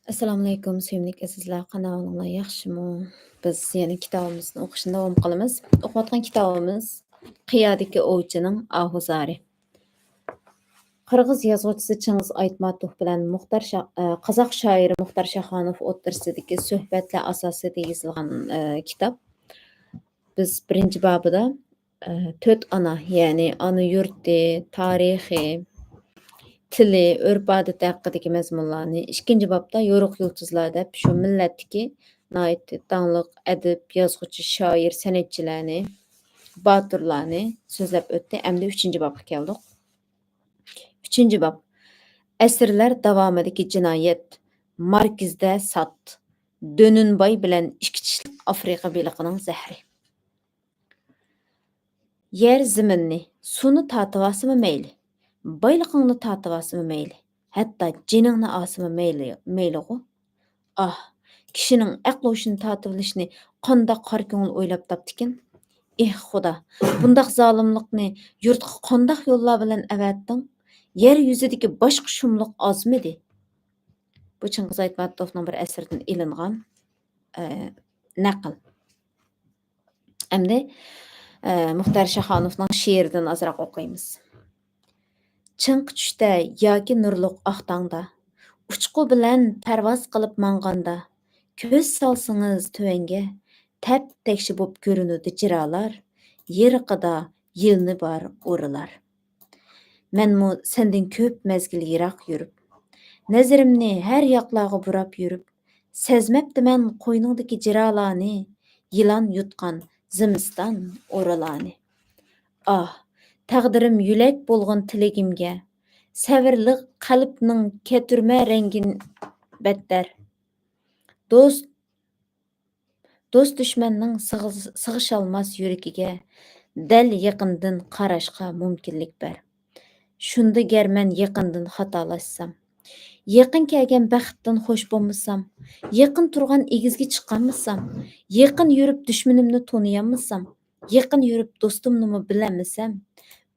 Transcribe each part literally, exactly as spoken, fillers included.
ئەسسالامۇئەلەيكۇم، سۆيۈملۈك ئەزىزلەر، قانداق ئەھۋالىڭلار، ياخشىمۇ؟ بىز يەنە كىتابىمىزنى ئوقۇشنى داۋام قىلىمىز. ئوقۇۋاتقان كىتابىمىز قىيادىكى ئوۋچىنىڭ ئاھۇ زارى. قىرغىز يازغۇچىسى چىڭگىز ئايتماتوف بىلەن مۇختار شا-، ئە، قازاق شائىرى مۇختار شاخانوف ئوتتۇرىسىدىكى سۆھبەتلەر ئاساسىدا يېزىلغان، ئە، كىتاب. بىز بىرىنچى بابىدا، ئە، تۆت ئانا، يەنى ئانا يۇرتى، تارىخى، تىلى، ئۆرپ-ئادىتى ھەققىدىكى مەزمۇنلارنى، ئىككىنچى بابتا يورۇق يۇلتۇزلار دەپ شۇ مىللەتتىكى ناھايىتى داڭلىق ئەدىب، يازغۇچى، شائىر، سەنئەتچىلەرنى، باتۇرلارنى سۆزلەپ ئۆتتى. ئەمدى ئۈچىنچى بابقا كەلدۇق. ئۈچىنچى باب. ئەسىرلەر داۋامىدىكى جىنايەت، ماركىزدە سات، دۆنۈنباي بىلەن ئىككى چىشلىق ئافرىقا بېلىقىنىڭ زەھىرى. يەر زېمىننى، سۇنى تارتىۋالسىمۇ مەيلى، بايلىقىڭنى تارتىۋالسىمۇ مەيلى، ھەتتا جېنىڭنى ئالسىمۇ مەيلى، مەيلىغۇ. ئاھ، كىشىنىڭ ئەقلى ھوشىنى تارتىۋېلىشنى قانداق قارا كۆڭۈل ئويلاپ تاپتىكىن؟ ئېھ، خۇدا، بۇنداق زالىملىقنى يۇرتقا قانداق يوللار بىلەن ئەۋەتتىڭ؟ يەر يۈزىدىكى باشقا شۇملۇق ئازمىدى؟ بۇ چىڭگىز ئايتماتوفنىڭ بىر ئەسىرىدىن ئېلىنغان، ئە، نەقىل. ئەمدى، ئە، مۇختار شاخانوفنىڭ شېئىرىدىن ئازراق ئوقۇيمىز. چىڭقى چۈشتە ياكى نۇرلۇق ئاق تاڭدا، ئۇچقۇ بىلەن پەرۋاز قىلىپ ماڭغاندا، كۆز سالسىڭىز تۆۋەنگە، تەپ-تەكشى بولۇپ كۆرۈنىدۇ جىرالار، يىرىقىدا يىلنى بار ئۇرۇلار. مەنمۇ سەندىن كۆپ مەزگىل يىراق يۈرۈپ، نەزىرىمنى ھەر ياقلارغا بۇراپ يۈرۈپ، سەزمەپتىمەن قوينۇڭدىكى جىرالارنى، يىلان يۇتقان زىمىستان ئورىلارنى. ئاھ، تەقدىرىم يۆلەك بولغىن تىلىگىمگە، سەۋرلىق قەلبنىڭ كەتۈرمە رەڭگىن بەتتەر. دوست، دوست دۈشمەننىڭ سىغىز-، سىغىشالماس يۈرىكىگە دەل يېقىندىن قاراشقا مۇمكىنلىك بەر. شۇندا گەر مەن يېقىندىن خاتالاشسام، يېقىن كەلگەن بەختتىن خوش بولمىسام، يېقىن تۇرغان ئېگىزگە چىقالمىسام، يېقىن يۈرۈپ دۈشمىنىمنى تونۇيالمىسام، يېقىن يۈرۈپ دوستۇمنىمۇ بىلەلمىسەم،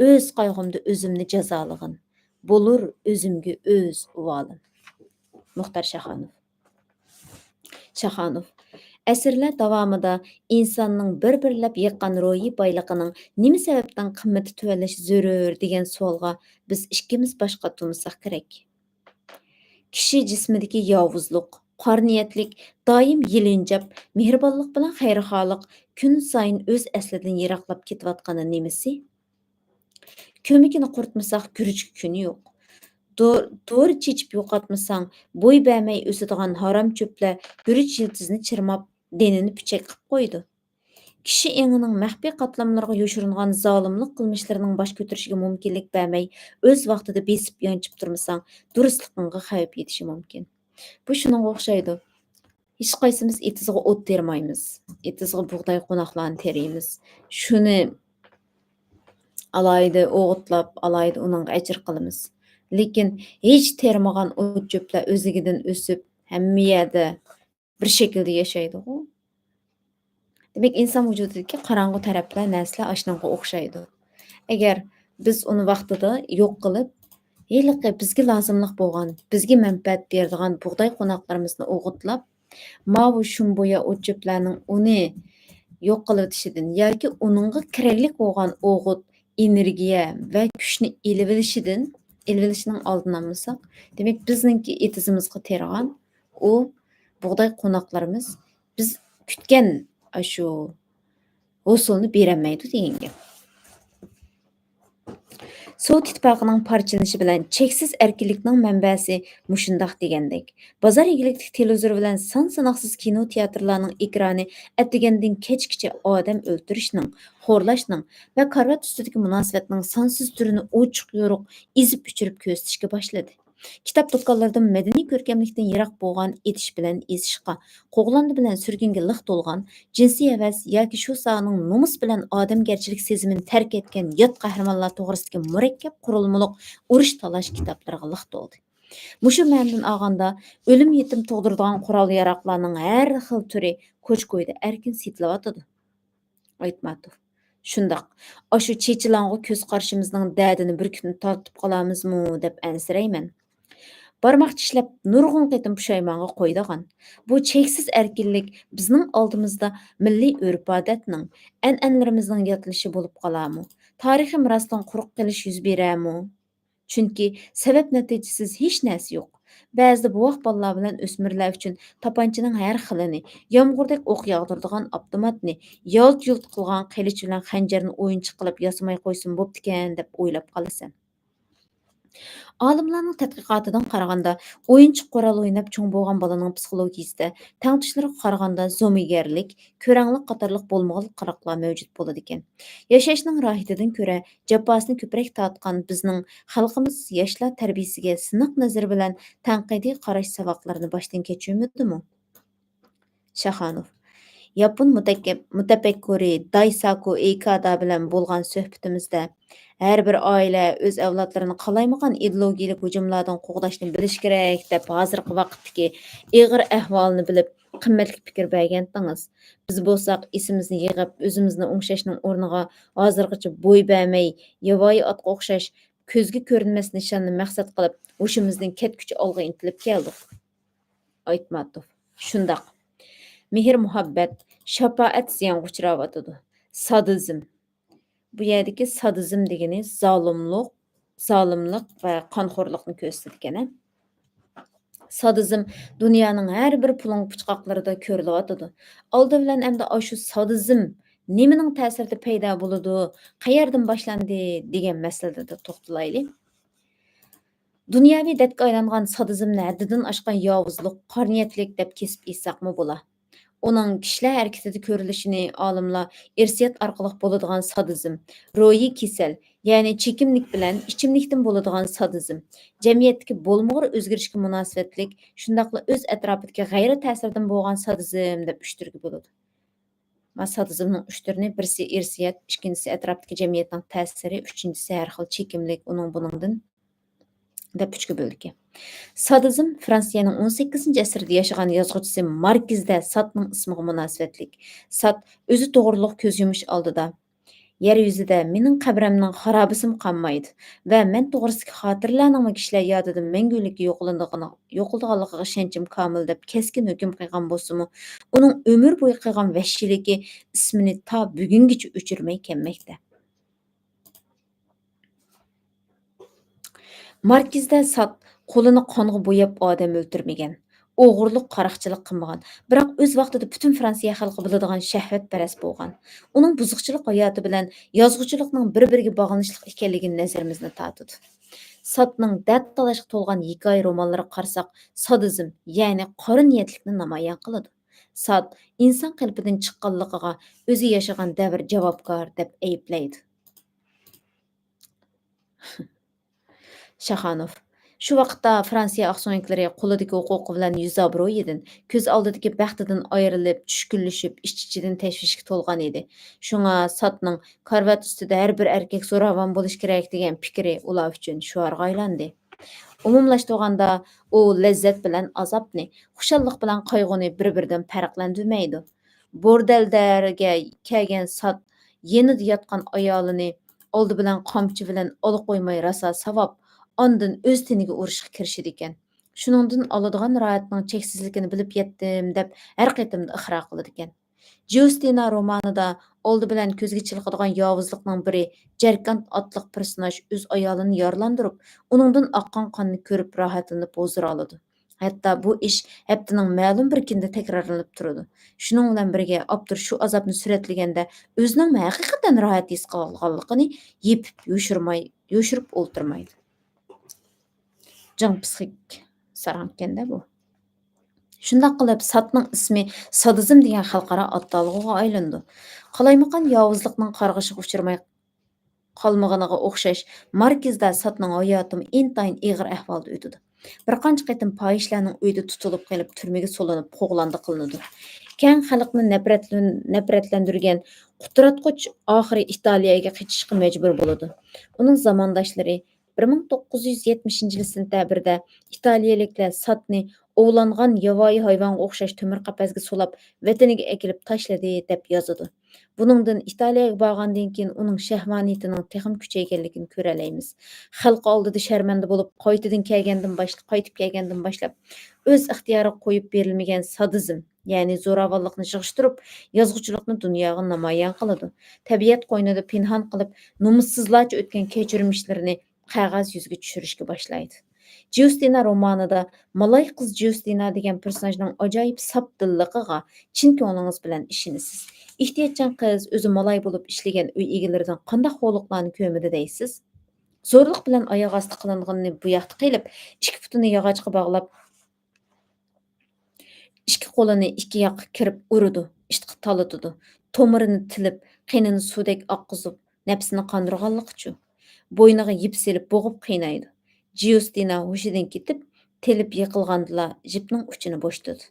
ئۆز قايغۇمدا ئۆزۈمنى جازالىغىن، بولۇر ئۆزۈمگە ئۆز ئۇۋالىم. مۇختار شاخانوف. شاخانوف. ئەسىرلەر داۋامىدا ئىنساننىڭ بىر-بىرلەپ يىغقان روھىي بايلىقىنىڭ نېمە سەۋەبتىن قىممىتى تۆۋەنلىشى زۆرۈر دېگەن سوئالغا بىز ئىككىمىز باش قاتۇرمىساق كېرەك. كىشى جىسمىدىكى ياۋۇزلۇق، قارا نىيەتلىك، دائىم يېلىنجاپ، مېھرىبانلىق بىلەن خەيرخاھلىق كۈنسايىن ئۆز ئەسلىدىن يىراقلاپ كېتىۋاتقىنى نېمىسى؟ كۆمىكىنى قۇرۇتمىساق، گۈرۈچكە كۈنى يوق. دو-، دورا چېچىپ يوقاتمىساڭ، بوي بەرمەي ئۆسىدىغان ھارام چۆپلەر گۈرۈچ يىلتىزىنى چىرماپ، دېنىنى پۈچەك قىپ قويىدۇ. كىشى ئېڭىنىڭ مەخپىي قاتلاملىرىغا يوشۇرۇنغان زالىملىق قىلمىشلىرىنىڭ باش كۆتۈرۈشىگە مۇمكىنلىك بەرمەي، ئۆز ۋاقتىدا بېسىپ يانچىپ تۇرمىساڭ، دۇرۇسلۇقۇڭغا خەۋپ يېتىشى مۇمكىن. بۇ شۇنىڭغا ئوخشايدۇ. ھېچقايسىمىز ئېتىزغا ئوت تېرىمايمىز. ئېتىزغا بۇغداي قوناقلارنى تېرىيمىز. شۇنى ئالاھىدە ئوغۇتلاپ، ئالاھىدە ئۇنىڭغا ئەجىر قىلىمىز. لېكىن ھېچ تېرىمىغان ئوت-چۆپلەر ئۆزلۈكىدىن ئۆسۈپ، ھەممە يەردە بىر شەكىلدە ياشايدىغۇ. دېمەك، ئىنسان ۋۇجۇدىدىكى قاراڭغۇ تەرەپلەر، نەرسىلەر ئاشۇنىڭغا ئوخشايدۇ. ئەگەر بىز ئۇنى ۋاقتىدا يوق قىلىپ، ھېلىقى بىزگە لازىملىق بولغان، بىزگە مەنپەئەت بېرىدىغان بۇغداي قوناقلىرىمىزنى ئوغۇتلاپ، ماۋۇ شۇمبۇيا ئوت-چۆپلەرنىڭ ئۇنى يوق قىلىۋېتىشىدىن ياكى ئۇنىڭغا كېرەكلىك بولغان ئوغۇت، ئېنېرگىيە ۋە كۈچنى ئېلىۋېلىشىدىن، ئېلىۋېلىشنىڭ ئالدىنى ئالمىساق، دېمەك، بىزنىڭكى ئېتىزىمىزغا تېرىغان ئۇ بۇغداي قوناقلىرىمىز بىز كۈتكەن ئاشۇ ھوسۇلنى بېرەلمەيدۇ دېگەن گەپ. سوۋېت ئىتتىپاقىنىڭ پارچىلىنىشى بىلەن چەكسىز ئەركىنلىكنىڭ مەنبەسى مۇشۇنداق دېگەندەك، بازار ئىگىلىكلىك تېلېۋىزور بىلەن سان ساناقسىز كىنو تىياتىرلارنىڭ ئېكرانى ئەتىگەندىن كەچكىچە ئادەم ئۆلتۈرۈشنىڭ، خورلاشنىڭ ۋە كارىۋات ئۈستىدىكى مۇناسىۋەتنىڭ سانسىز تۈرىنى ئوچۇق-يورۇق، ئېزىپ-ئۆچۈرۈپ كۆرسىتىشكە باشلىدى. كىتاب دۇكانلىرىدىمۇ مەدەنىي كۆركەملىكتىن يىراق بولغان ئېتىش بىلەن ئېزىشقا، قوغلاندى بىلەن سۈرگۈنگە لىق تولغان، جىنسىي ھەۋەس ياكى شۇ ساھەنىڭ نومۇس بىلەن ئادەمگەرچىلىك سېزىمىنى تەرك ئەتكەن يات قەھرىمانلار توغرىسىدىكى مۇرەككەپ قۇرۇلمىلىق ئۇرۇش-تالاش كىتابلىرىغا لىق تولدى. مۇشۇ مەنىدىن ئالغاندا، ئۆلۈم-يېتىم تۇغدۇرىدىغان قورال-ياراغلارنىڭ ھەر خىل تۈرى كوچا-كويدا ئەركىن سېتىلىۋاتىدۇ. ئايتماتوف. شۇنداق، ئاشۇ چېچىلاڭغۇ كۆز قارىشىمىزنىڭ دەردىنى بىر كۈنى تارتىپ قالارمىزمۇ دەپ ئەنسىرەيمەن. بارماق چىشلەپ نۇرغۇن قېتىم پۇشايمانغا قويىدىغان. بۇ چەكسىز ئەركىنلىك بىزنىڭ ئالدىمىزدا مىللىي ئۆرپ-ئادەتنىڭ، ئەنئەنىلىرىمىزنىڭ ياتلىشى بولۇپ قالارمۇ؟ تارىخىي مىراستىن قۇرۇق قېلىش يۈز بېرەرمۇ؟ چۈنكى سەۋەب نەتىجىسىز ھېچ نەرسە يوق. بەزىدە بوۋاق بالىلار بىلەن ئۆسمۈرلەر ئۈچۈن تاپانچىنىڭ ھەر خىلىنى، يامغۇردەك ئوق ياغدۇرىدىغان ئاپتوماتنى، يالت-يۇلت قىلغان قىلىچ بىلەن خەنجەرنى ئويۇنچۇق قىلىپ ياسىماي قويسىمۇ بوپتىكەن دەپ ئويلاپ قالىسەن. ئالىملارنىڭ تەتقىقاتىدىن قارىغاندا، ئويۇنچۇق قورال ئويناپ چوڭ بولغان بالىنىڭ پسىخولوگىيىسىدە تەڭتۇشلىرىغا قارىغاندا زومىگەرلىك، كۆرەڭلىك قاتارلىق بولمىغۇر قىلىقلار مەۋجۇت بولىدىكەن. ياشاشنىڭ راھىتىدىن كۆرە جاپاسىنى كۆپرەك تارتقان بىزنىڭ خەلقىمىز ياشلار تەربىيىسىگە سىناق نەزىرى بىلەن تەنقىدىي قاراش ساۋاقلىرىنى باشتىن كەچۈرمىدىمۇ؟ شاخانوف. ياپون مۇتەككەپ-، مۇتەپەككۇرى دايساكۇ ئېيكادا بىلەن بولغان سۆھبىتىمىزدە، ھەر بىر ئائىلە ئۆز ئەۋلادلىرىنى قالايمىقان ئىدېئولوگىيەلىك ھۇجۇملاردىن قوغداشنى بىلىش كېرەك، دەپ ھازىرقى ۋاقىتتىكى ئېغىر ئەھۋالنى بىلىپ، قىممەتلىك پىكىر بەرگەنتىڭىز. بىز بولساق ئېسىمىزنى يىغىپ، ئۆزىمىزنى ئوڭشاشنىڭ ئورنىغا ھازىرغىچە بوي بەرمەي، ياۋايى ئاتقا ئوخشاش كۆزگە كۆرۈنمەس نىشاننى مەقسەت قىلىپ، ھوشىمىزدىن كەتكۈچە ئالغا ئىنتىلىپ كەلدۇق. ئايتماتوف. شۇنداق. مېھىر-مۇھەببەت، شاپائەت زىيانغا ئۇچراۋاتىدۇ. سادىزم. بۇ يەردىكى سادىزم دېگىنى زالىملىق، زالىملىق ۋە قانخورلۇقنى كۆرسىتىدىكەن، ھە. سادىزم دۇنيانىڭ ھەر بىر پۇلۇڭ پۇچقاقلىرىدا كۆرۈلۈۋاتىدۇ. ئالدى بىلەن ئەمدى ئاشۇ سادىزم نېمىنىڭ تەسىرىدە پەيدا بولىدۇ، قەيەردىن باشلاندى دېگەن مەسىلىدە توختىلايلى. دۇنياۋى دەردكە ئايلانغان سادىزمنى ھەددىدىن ئاشقان ياۋۇزلۇق، قارا نىيەتلىك دەپ كېسىپ ئېيتساقمۇ بولا. ئۇنىڭ كىشىلەر ھەرىكىتىدە كۆرۈلۈشىنى ئالىملار ئىرسىيەت ئارقىلىق بولىدىغان سادىزم، روھىي كېسەل، يەنى چېكىملىك بىلەن ئىچىملىكتىن بولىدىغان سادىزم، جەمئىيەتتىكى بولمىغۇر ئۆزگىرىشكە مۇناسىۋەتلىك، شۇنداقلا ئۆز ئەتراپىدىكى غەيرىي تەسىردىن بولغان سادىزم دەپ ئۈچ تۈرگە بولىدۇ. ما سادىزمنىڭ ئۈچ تۈرىنى، بىرسى ئىرسىيەت، ئىككىنچىسى ئەتراپتىكى جەمئىيەتنىڭ تەسىرى، ئۈچىنچىسى ھەر خىل چېكىملىك، ئۇنىڭ بۇنىڭدىن دەپ ئۈچكە بۆلىدىكەن. سادىزم فرانسىيەنىڭ ئون سەككىزىنچى ئەسىردە ياشىغان يازغۇچىسى ماركىز دە ساتنىڭ ئىسمىغا مۇناسىۋەتلىك. سات ئۆزى توغرۇلۇق كۆز يۇمۇش ئالدىدا، يەر يۈزىدە مېنىڭ قەبرەمنىڭ خارابىسىمۇ قالمايدۇ ۋە مەن توغرىسىدىكى خاتىرىلەرنىڭمۇ كىشىلەر يادىدىن مەڭگۈلۈككە يوقىلىدىغىنى-، يوقىلىدىغانلىقىغا ئىشەنچىم كامىل دەپ كەسكىن ھۆكۈم قىلغان بولسىمۇ، ئۇنىڭ ئۆمۈر بويى قىلغان ۋەھشىيلىكى ئىسمىنى تا بۈگۈنگىچە ئۆچۈرمەي كەلمەكتە. ماركىز دە سات قولىنى قانغا بوياپ ئادەم ئۆلتۈرمىگەن، ئوغرىلىق، قاراقچىلىق قىلمىغان، بىراق ئۆز ۋاقتىدا پۈتۈن فرانسىيە خەلقى بىلىدىغان شەھۋەتپەرەس بولغان. ئۇنىڭ بۇزۇقچىلىق ھاياتى بىلەن يازغۇچىلىقنىڭ بىر-بىرىگە باغلىنىشلىق ئىكەنلىكىنى نەزىرىمىزنى تارتىدۇ. ساتنىڭ دەرد تالاشقا تولغان ھېكايە رومانلىرىغا قارىساق، سادىزم، يەنى قارا نىيەتلىكنى نامايان قىلىدۇ. سات ئىنسان قېلىپىدىن چىققانلىقىغا ئۆزى ياشىغان دەۋر جاۋابكار دەپ ئەيىبلەيدۇ. شاخانوف. شۇ ۋاقىتتا فرانسىيە ئاقسۆڭەكلىرى قولىدىكى ھوقۇقى بىلەن يۈز-ئابرۇيىدىن، كۆز ئالدىدىكى بەختىدىن ئايرىلىپ، چۈشكۈنلىشىپ، ئىچ-ئىچىدىن تەشۋىشكە تولغان ئىدى. شۇڭا ساتنىڭ «كارىۋات ئۈستىدە ھەر بىر ئەركەك زوراۋان بولۇشى كېرەك» دېگەن پىكرى ئۇلار ئۈچۈن شوئارغا ئايلاندى. ئومۇملاشتۇرغاندا، ئۇ لەززەت بىلەن ئازابنى، خۇشاللىق بىلەن قايغۇنى بىر-بىرىدىن پەرقلەندۈرمەيدۇ. بوردەلدەرگە كەلگەن سات يېنىدا ياتقان ئايالىنى ئالدى بىلەن قامچا بىلەن ئالا قويماي راسا ساۋاپ، ئاندىن ئۆز تېنىگە ئۇرۇشقا كىرىشىدىكەن. شۇنىڭدىن ئالىدىغان راھەتنىڭ چەكسىزلىكىنى بىلىپ يەتتىم، دەپ ھەر قېتىمدا ئىقرار قىلىدىكەن. جۇستىنا رومانىدا ئالدى بىلەن كۆزگە چېلىقىدىغان ياۋۇزلۇقنىڭ بىرى، جەركانت ئاتلىق پېرسوناژ ئۆز ئايالىنى يارىلاندۇرۇپ، ئۇنىڭدىن ئاققان قاننى كۆرۈپ راھەتلىنىپ ھۇزۇر ئالىدۇ. ھەتتا بۇ ئىش ھەپتىنىڭ مەلۇم بىر كۈنىدە تەكرارلىنىپ تۇرىدۇ. شۇنىڭ بىلەن بىرگە، ئاپتور شۇ ئازابنى سۈرەتلىگەندە ئۆزىنىڭمۇ ھەقىقەتەن راھەت ھېس قىلغانلىقىنى يېپىپ يوشۇرماي، يوشۇرۇپ ئولتۇرمايدۇ. جىڭ پىسخىك ساراڭكەندە بۇ. شۇنداق قىلىپ، ساتنىڭ ئىسمى سادىزم دېگەن خەلقئارا ئاتالغۇغا ئايلىنىدۇ. قالايمىقان ياۋۇزلۇقنىڭ قارغىشىغا ئۇچرىماي قالمىغىنىغا ئوخشاش، ماركىز دە ساتنىڭ ھاياتىمۇ ئىنتايىن ئېغىر ئەھۋالدا ئۆتىدۇ. بىر قانچە قېتىم پاھىشلەرنىڭ ئۆيىدە تۇتۇلۇپ قېلىپ، تۈرمىگە سولىنىپ، قوغلاندى قىلىنىدۇ. كەڭ خەلقنى نەپرەتلەن-، نەپرەتلەندۈرگەن قۇتراتقۇچ ئاخىرى ئىتالىيەگە قېچىشقا مەجبۇر بولىدۇ. ئۇنىڭ زامانداشلىرى بىر مىڭ توققۇز يۈز يەتمىشىنچى يىل سېنتەبىردە ئىتالىيەلىكلەر ساتنى ئوۋلانغان ياۋايى ھايۋانغا ئوخشاش تۆمۈر قەپەسكە سولاپ، ۋەتىنىگە ئەكېلىپ تاشلىدى، دەپ يازىدۇ. بۇنىڭدىن ئىتالىيەگە بارغاندىن كېيىن ئۇنىڭ شەھۋانىيىتىنىڭ تېخىمۇ كۈچەيگەنلىكىنى كۆرەلەيمىز. خەلقى ئالدىدا شەرمەندە بولۇپ، قايتىدىن كەلگەندىن باشلا-، قايتىپ كەلگەندىن باشلاپ، ئۆز ئىختىيارىغا قويۇپ بېرىلمىگەن سادىزم، يەنى زوراۋانلىقنى يىغىشتۇرۇپ، يازغۇچىلىقنى دۇنياغا نامايان قىلىدۇ. تەبىئەت قوينىدا پىنھان قىلىپ، نومۇسسىزلارچە ئۆتكەن كەچۈرمىشلىرىنى قەغەز يۈزىگە چۈشۈرۈشكە باشلايدۇ. جىيۇستىنا رومانىدا مالاي قىز جىيۇستىنا دېگەن پېرسوناژنىڭ ئاجايىپ ساپ دىللىقىغا چىن كۆڭلىڭىز بىلەن ئىشىنىسىز. ئېھتىياتچان قىز ئۆزى مالاي بولۇپ ئىشلىگەن ئۆي ئىگىلىرىدىن قانداق خورلۇقلارنى كۆرمىدى دەيسىز؟ زورلۇق بىلەن ئاياغ ئاستى قىلىنغىنىنى بۇ ياقتا قىلىپ، ئىككى پۇتىنى ياغاچقا باغلاپ، ئىككى قولىنى ئىككى ياققا كىرىپ ئۇرىدۇ، ئىتقا تالىتىدۇ. تومۇرىنى تىلىپ، قېنىنى سۇدەك ئاققۇزۇپ، نەپسىنى قاندۇرغانلىقىچۇ؟ بوينىغا يىپ سېلىپ بوغۇپ قىينايدۇ. جىيۇستىنا ھوشىدىن كېتىپ، تېلىپ يىقىلغاندىلا جىپنىڭ ئۇچىنى بوشىتىدۇ.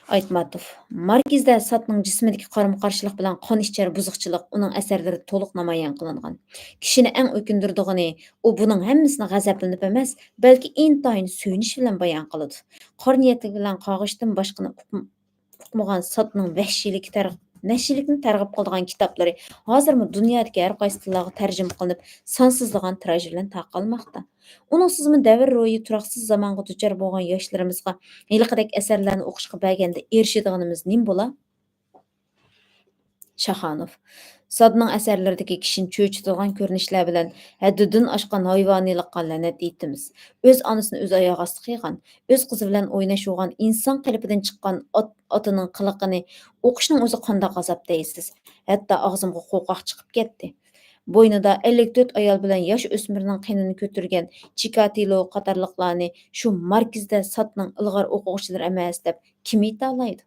ئايتماتوف. ماركىزدە ساتنىڭ جىسمىدىكى قارىمۇ قارشىلىق بىلەن قان ئىچەر بۇزۇقچىلىق ئۇنىڭ ئەسەرلىرىدە تولۇق نامايان قىلىنغان. كىشىنى ئەڭ ئۆكۈندۈرىدىغىنى، ئۇ بۇنىڭ ھەممىسىنى غەزەپلىنىپ ئەمەس، بەلكى ئىنتايىن سۆيۈنۈش بىلەن بايان قىلىدۇ. قارا نىيەتلىك بىلەن قارغىشتىن باشقىنى ئۇقم-، ئۇقمىغان ساتنىڭ ۋەھشىيلىكى تەر-، ۋەھشىيلىكنى تەرغىب قىلىدىغان كىتابلىرى ھازىرمۇ دۇنيادىكى ھەر قايسى تىللارغا تەرجىمە قىلىنىپ، سانسىزلىغان تىراژ بىلەن تارقالماقتا. ئۇنىڭسىزمۇ دەۋر روھى تۇراقسىز زامانغا دۇچار بولغان ياشلىرىمىزغا ھېلىقىدەك ئەسەرلەرنى ئوقۇشقا بەرگەندە ئېرىشىدىغىنىمىز نېمە بولا؟ شاخانوف. سادنىڭ ئەسەرلىرىدىكى كىشىنى چۆچۈتىدىغان كۆرۈنۈشلەر بىلەن ھەددىدىن ئاشقان ھايۋانىيلىققا لەنەت ئېيتىمىز. ئۆز ئانىسىنى ئۆز ئاياغ ئاستى قىلغان، ئۆز قىزى بىلەن ئويناشىۋالغان ئىنسان قېلىپىدىن چىققان ئات-، ئاتىنىڭ قىلىقىنى ئوقۇشنىڭ ئۆزى قانداق ئازاب دەيسىز؟ ھەتتا ئاغزىمغا قورقاق چىقىپ كەتتى. بوينىدا ئەللىك تۆت ئايال بىلەن ياش ئۆسمۈرنىڭ قېنىنى كۆتۈرگەن چىكاتىلو قاتارلىقلارنى شۇ ماركىزدە سادنىڭ ئىلغار ئوقۇغۇچىلىرى ئەمەس دەپ كىم ئېيتالايدۇ؟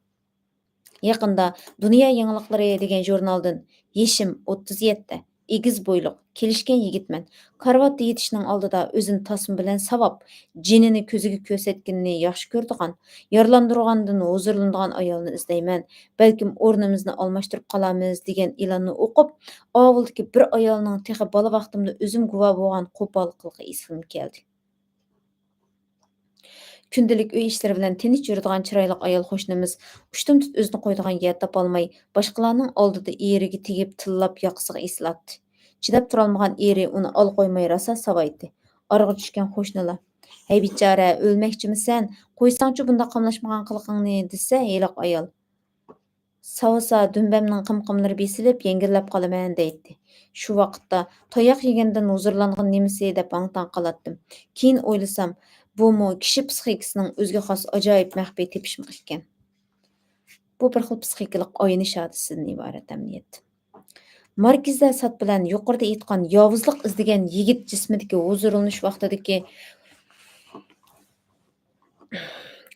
يېقىندا دۇنيا يېڭىلىقلىرى دېگەن ژۇرنالدىن يېشىم ئوتتۇز يەتتە، ئېگىز بويلۇق، كېلىشكەن يىگىتمەن. كارىۋاتتا يېتىشنىڭ ئالدىدا ئۆزىنى تاسما بىلەن ساۋاپ، جېنىنى كۆزىگە كۆرسەتكىنىنى ياخشى كۆرىدىغان، يارىلاندۇرغاندىن ھۇزۇرلىنىدىغان ئايالنى ئىزدەيمەن. بەلكىم ئورنىمىزنى ئالماشتۇرۇپ قالارمىز دېگەن ئېلاننى ئوقۇپ، ئاۋۇلدىكى بىر ئايالنىڭ تېخى بالا ۋاقتىمدا ئۆزۈم گۇۋاھ بولغان قوپاللىقلىقى ئېسىمگە كەلدى. كۈندىلىك ئۆي ئىشلىرى بىلەن تىنچ يۈرىدىغان چىرايلىق ئايال قوشنىمىز ئۇشتۇمتۇت ئۆزىنى قويىدىغان يەر تاپالماي، باشقىلارنىڭ ئالدىدا ئېرىگە تېگىپ، تىللاپ ياقىسىغا ئېسىلاتتى. چىداپ تۇرالمىغان ئېرى ئۇنى ئالا قويماي راسا ساۋايتتى. ئارىغا چۈشكەن قوشنىلار، «ھەي بىچارە، ئۆلمەكچىمىسەن؟ قويساڭچۇ بۇنداق قاملاشمىغان قىلىقىڭنى» دېسە، ھېلىقى ئايال، «ساۋىسا دۈمبەمنىڭ قىمقىملىرى بېسىلىپ، يەڭگىللەپ قالىمەن» دەيتتى. شۇ ۋاقىتتا «تاياق يېگەندىن ھۇزۇرلانغىن نېمىسى؟» دەپ ھاڭ-تاڭ قالاتتىم. كېيىن ئويلىسام، بۇمۇ كىشى پسىخىكىسىنىڭ ئۆزىگە خاس ئاجايىپ مەخپىي تېپىشمىقى ئىكەن. بۇ بىر خىل پسىخىكىلىق ئاينىش ھادىسىسىدىن ئىبارەت ئەمەلىيەت. ماركىزە سات بىلەن يۇقىرىدا ئېيتقان ياۋۇزلۇق ئىزدىگەن يىگىت جىسمىدىكى ھۇزۇرلىنىش ۋاقتىدىكى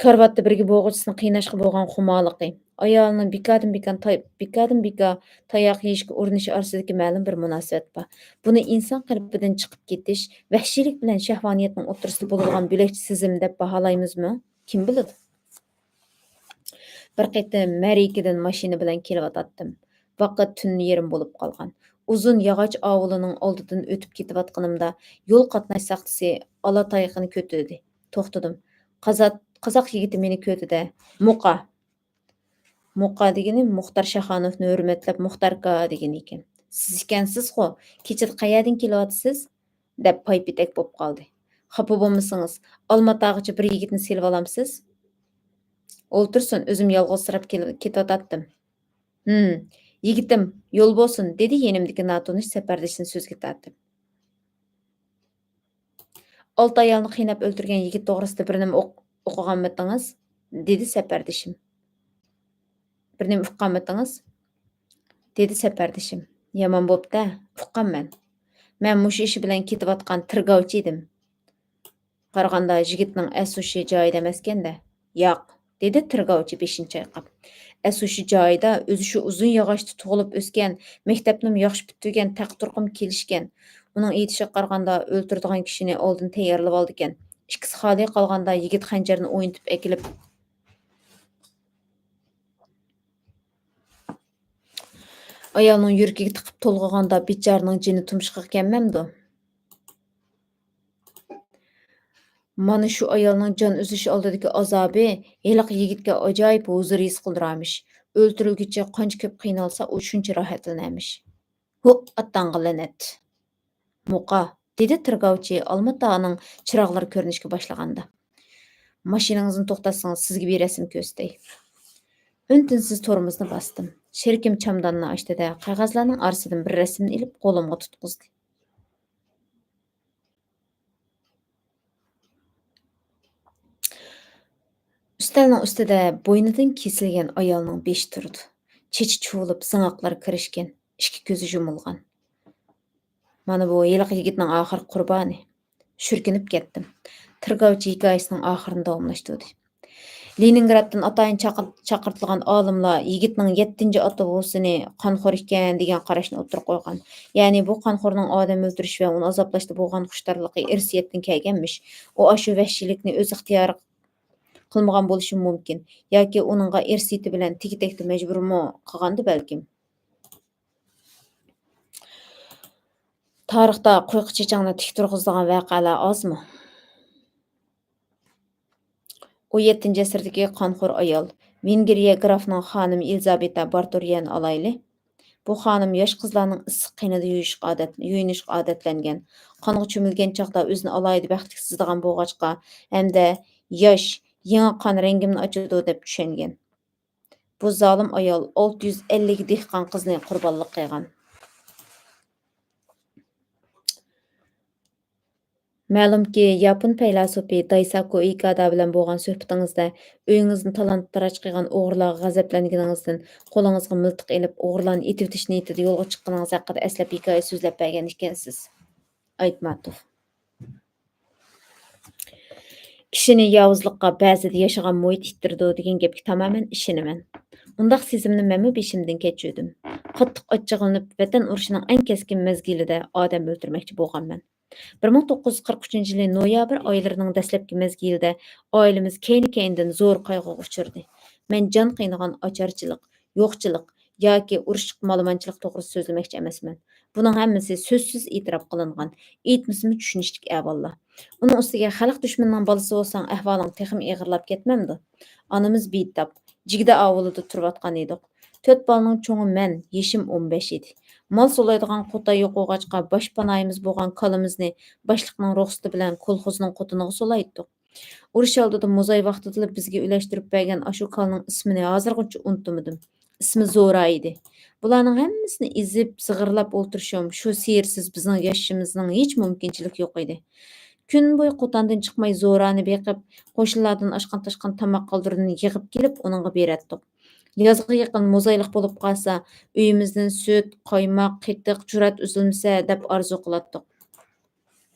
كارىۋاتتا بىرگە بولغۇچىسىنى قىيناشقا بولغان خۇمارلىقى، ئايالىنىڭ بىكاردىن بىكار تاي-، بىكاردىن بىكار تاياق يېيىشكە ئۇرۇنۇشى ئارىسىدىكى مەلۇم بىر مۇناسىۋەت بار. بۇنى ئىنسان قېلىپىدىن چىقىپ كېتىش، ۋەھشىيلىك بىلەن شەھۋانىيەتنىڭ ئوتتۇرىسىدا بولىدىغان بۆلەكچە سېزىم دەپ باھالايمىزمۇ؟ كىم بىلىدۇ؟ بىر قېتىم مەرىكىدىن ماشىنا بىلەن كېلىۋاتاتتىم. ۋاقىت تۈن يېرىم بولۇپ قالغان. ئۇزۇن ياغاچ ئاۋۇلىنىڭ ئالدىدىن ئۆتۈپ كېتىۋاتقىنىمدا، يول قاتناش ساقچىسى ئالا تايىقىنى كۆتۈردى. توختىدىم. قازا-، قازاق يىگىتى مېنى كۆردى-دە، «موقا»، موقا دېگىنى مۇختار شاخانوفنى ھۆرمەتلەپ مۇختاركا دېگىنى ئىكەن. «سىز ئىكەنسىزغۇ؟ كېچىدە قەيەردىن كېلىۋاتىسىز؟» دەپ پايپېتەك بوپ قالدى. «خاپا بولمىسىڭىز، ئالماتاغىچە بىر يىگىتنى سېلىۋالامسىز؟» «ئولتۇرسۇن، ئۆزۈم يالغۇزسىراپ كېلىپ، كېتىۋاتاتتىم.» «ھىم، يىگىتىم، يول بولسۇن» دېدى يېنىمدىكى ناتونۇش سەپەردىشىنى سۆزگە تارتىپ. «ئالتە ئايالنى قىيناپ ئۆلتۈرگەن يىگىت توغرىسىدا بىر نېمە ئوق-، ئوقۇغانمىدىڭىز؟» دېدى سەپەردىشىم. «بىر نېمە ئۇققانمىدىڭىز؟» دېدى سەپەردىشىم. «يامان بوپتۇ-ھە، ئۇققانمەن. مەن مۇشۇ ئىش بىلەن كېتىۋاتقان تىرگاۋچى ئىدىم.» قارىغاندا يىگىتنىڭ ئەس-ھوشى جايىدا ئەمەسكەن-دە. «ياق»، دېدى تىرگاۋچى بېشىنى چايقاپ. «ئەس-ھوشى جايىدا، ئۆزى شۇ ئۇزۇن ياغاچتا تۇغۇلۇپ ئۆسكەن، مەكتەپنىمۇ ياخشى پۈتتۈرگەن، تەقى-تۇرقىمۇ كېلىشكەن. ئۇنىڭ ئېيتىشىغا قارىغاندا، ئۆلتۈرىدىغان كىشىنى ئالدىن تەييارلىۋالىدىكەن. ئىككىسى خالىي قالغاندا يىگىت خەنجەرنى ئوينىتىپ ئەكېلىپ، ئايالنىڭ يۈرىكىگە تىقىپ تولغىغاندا، بىچارىنىڭ جېنى تۇمشۇقىغا كەلمەمدۇ؟» مانا شۇ ئايالنىڭ جان ئۈزۈش ئالدىدىكى ئازابى ھېلىقى يىگىتكە ئاجايىپ ھۇزۇر ھېس قىلدۇرارمىش. ئۆلتۈرۈلگۈچە قانچە كۆپ قىينالسا، ئۇ شۇنچە راھەتلىنەرمىش. ھۇ، ئاتاڭغا لەنەت! موقا، دېدى تىرگاۋچى ئالما تاغنىڭ چىراغلىرى كۆرۈنۈشكە باشلىغاندا. ماشىنىڭىزنى توختاتسىڭىز، سىزگە بىر رەسىم كۆرسىتەي. ئۈن-تىنسىز تورمۇزنى باستىم. شېرىكىم چامداننى ئاچتى-دە، قەغەزلەرنىڭ ئارىسىدىن بىر رەسىمنى ئېلىپ قولۇمغا تۇتقۇزدى. ئۈستەلنىڭ ئۈستىدە بوينىدىن كېسىلگەن ئايالنىڭ بېشى تۇرىدۇ. چېچى چۇۋۇلۇپ، زىڭاقلىرى كىرىشكەن، ئىككى كۆزى يۇمۇلغان. مانا بۇ ھېلىقى يىگىتنىڭ ئاخىرقى قۇربانى. شۈركۈنۈپ كەتتىم. تىرگاۋچى ھېكايىسىنىڭ ئاخىرىنى داۋاملاشتۇردى. لېنىنگرادتىن ئاتايىن چاقىر-، چاقىرتىلغان ئالىملار يىگىتنىڭ يەتتىنچى ئاتا بوۋىسىنى قانخور ئىكەن، دېگەن قاراشنى ئوتتۇرىغا قويغان. يەنى بۇ قانخورنىڭ ئادەم ئۆلتۈرۈش ۋە ئۇنى ئازابلاشتا بولغان خۇشتارلىقى ئىرسىيەتتىن كەلگەنمىش. ئۇ ئاشۇ ۋەھشىيلىكنى ئۆز ئىختىيارى قىلمىغان بولۇشىمۇ مۇمكىن. ياكى ئۇنىڭغا ئىرسىيىتى بىلەن تېگى-تەكتە مەجبۇرمۇ قىلغاندۇ بەلكىم. تارىختا قويقا چېچىڭنى تىك تۇرغۇزىدىغان ۋەقەلەر ئازمۇ؟ ئون يەتتىنچى ئەسىردىكى قانخور ئايال، ۋېنگرىيە گرافىنىڭ خانىمى ئېلىزابېتا بارتوريەنى ئالايلى. بۇ خانىم ياش قىزلارنىڭ ئىسسىق قېنىدا يۇيۇشقا ئادەت-، يۇيۇنۇشقا ئادەتلەنگەن. قانغا چۆمۈلگەن چاغدا ئۆزىنى ئالاھىدە بەختلىك سېزىدىغان بولغاچقا، ھەمدە ياش، يېڭى قان رەڭگىمنى ئاچىدۇ دەپ چۈشەنگەن. بۇ زالىم ئايال ئالتە يۈز ئەللىك دېھقان قىزنى قۇربانلىق قىلغان. مەلۇمكى، ياپون پەيلاسوپى دايساكو ئىكادا بىلەن بولغان سۆھبىتىڭىزدە ئۆيىڭىزنى تالان-تاراج قىلغان ئوغرىلارغا غەزەپلەنگىنىڭىزدىن قولىڭىزغا مىلتىق ئېلىپ، ئوغرىلارنى ئېتىۋېتىش نىيىتىدە يولغا چىققىنىڭىز ھەققىدە ئەسلەپ ھېكايە سۆزلەپ بەرگەن ئىكەنسىز. ئايتماتوف. «كىشىنى ياۋۇزلۇققا بەزىدە ياشىغان مۇھىت ئىتتىرىدۇ» دېگەن گەپكە تامامەن ئىشىنىمەن. ئۇنداق سېزىمنى مەنمۇ بېشىمدىن كەچۈردۈم. قاتتىق ئاچچىقلىنىپ، ۋەتەن ئۇرۇشىنىڭ ئەڭ كەسكىن مەزگىلىدە ئادەم ئۆلتۈرمەكچى بولغانمەن. بىر مىڭ توققۇز يۈز قىرىق ئۈچىنچى يىلى نويابىر ئايلىرىنىڭ دەسلەپكى مەزگىلىدە ئائىلىمىز كەينى-كەينىدىن زور قايغۇغا ئۇچرىدى. مەن جان قىينىغان ئاچارچىلىق، يوقچىلىق ياكى ئۇرۇشلۇق مالىمانچىلىق توغرىسىدا سۆزلىمەكچى ئەمەسمەن. بۇنىڭ ھەممىسى سۆزسىز ئېتىراپ قىلىنغان، ئېيتمىسىمۇ چۈشىنىشلىك ئەھۋاللار. ئۇنىڭ ئۈستىگە خەلق دۈشمىنىنىڭ بالىسى بولساڭ، ئەھۋالىڭ تېخىمۇ ئېغىرلاپ كەتمەمدۇ؟ ئانىمىز بىتاپ، جىگدە ئاۋۇلىدا تۇرۇۋاتقان ئىدۇق. تۆت بالىنىڭ چوڭى مەن، يېشىم ئون بەش ئىدى. مال سولايدىغان قوتان يوق بولغاچقا، باش پاناھىمىز بولغان كالىمىزنى باشلىقنىڭ رۇخسىتى بىلەن كولخوزنىڭ قوتىنىغا سولايتتۇق. ئۇرۇش ئالدىدا مۇزاي ۋاقتىدىلا بىزگە ئۈلەشتۈرۈپ بەرگەن ئاشۇ كالىنىڭ ئىسمىنى ھازىرغىچە ئۇنتۇمىدىم. ئىسمى زورا ئىدى. بۇلارنىڭ ھەممىسىنى ئېزىپ، زىغىرلاپ ئولتۇرۇشۇم شۇ سىيىرسىز بىزنىڭ ياشىشىمىزنىڭ ھېچ مۇمكىنچىلىكى يوق ئىدى. كۈن بويى قوتاندىن چىقماي زورانى بېقىپ، قوشنىلاردىن ئاشقان-تاشقان تاماق قالدۇرۇقنى يىغىپ كېلىپ ئۇنىڭغا بېرەتتۇق. يازغا يېقىن مۇزايلىق بولۇپ قالسا، ئۆيىمىزدىن سۈت، قايماق، قېتىق، جۈرەت ئۈزۈلمىسە دەپ ئارزۇ قىلاتتۇق.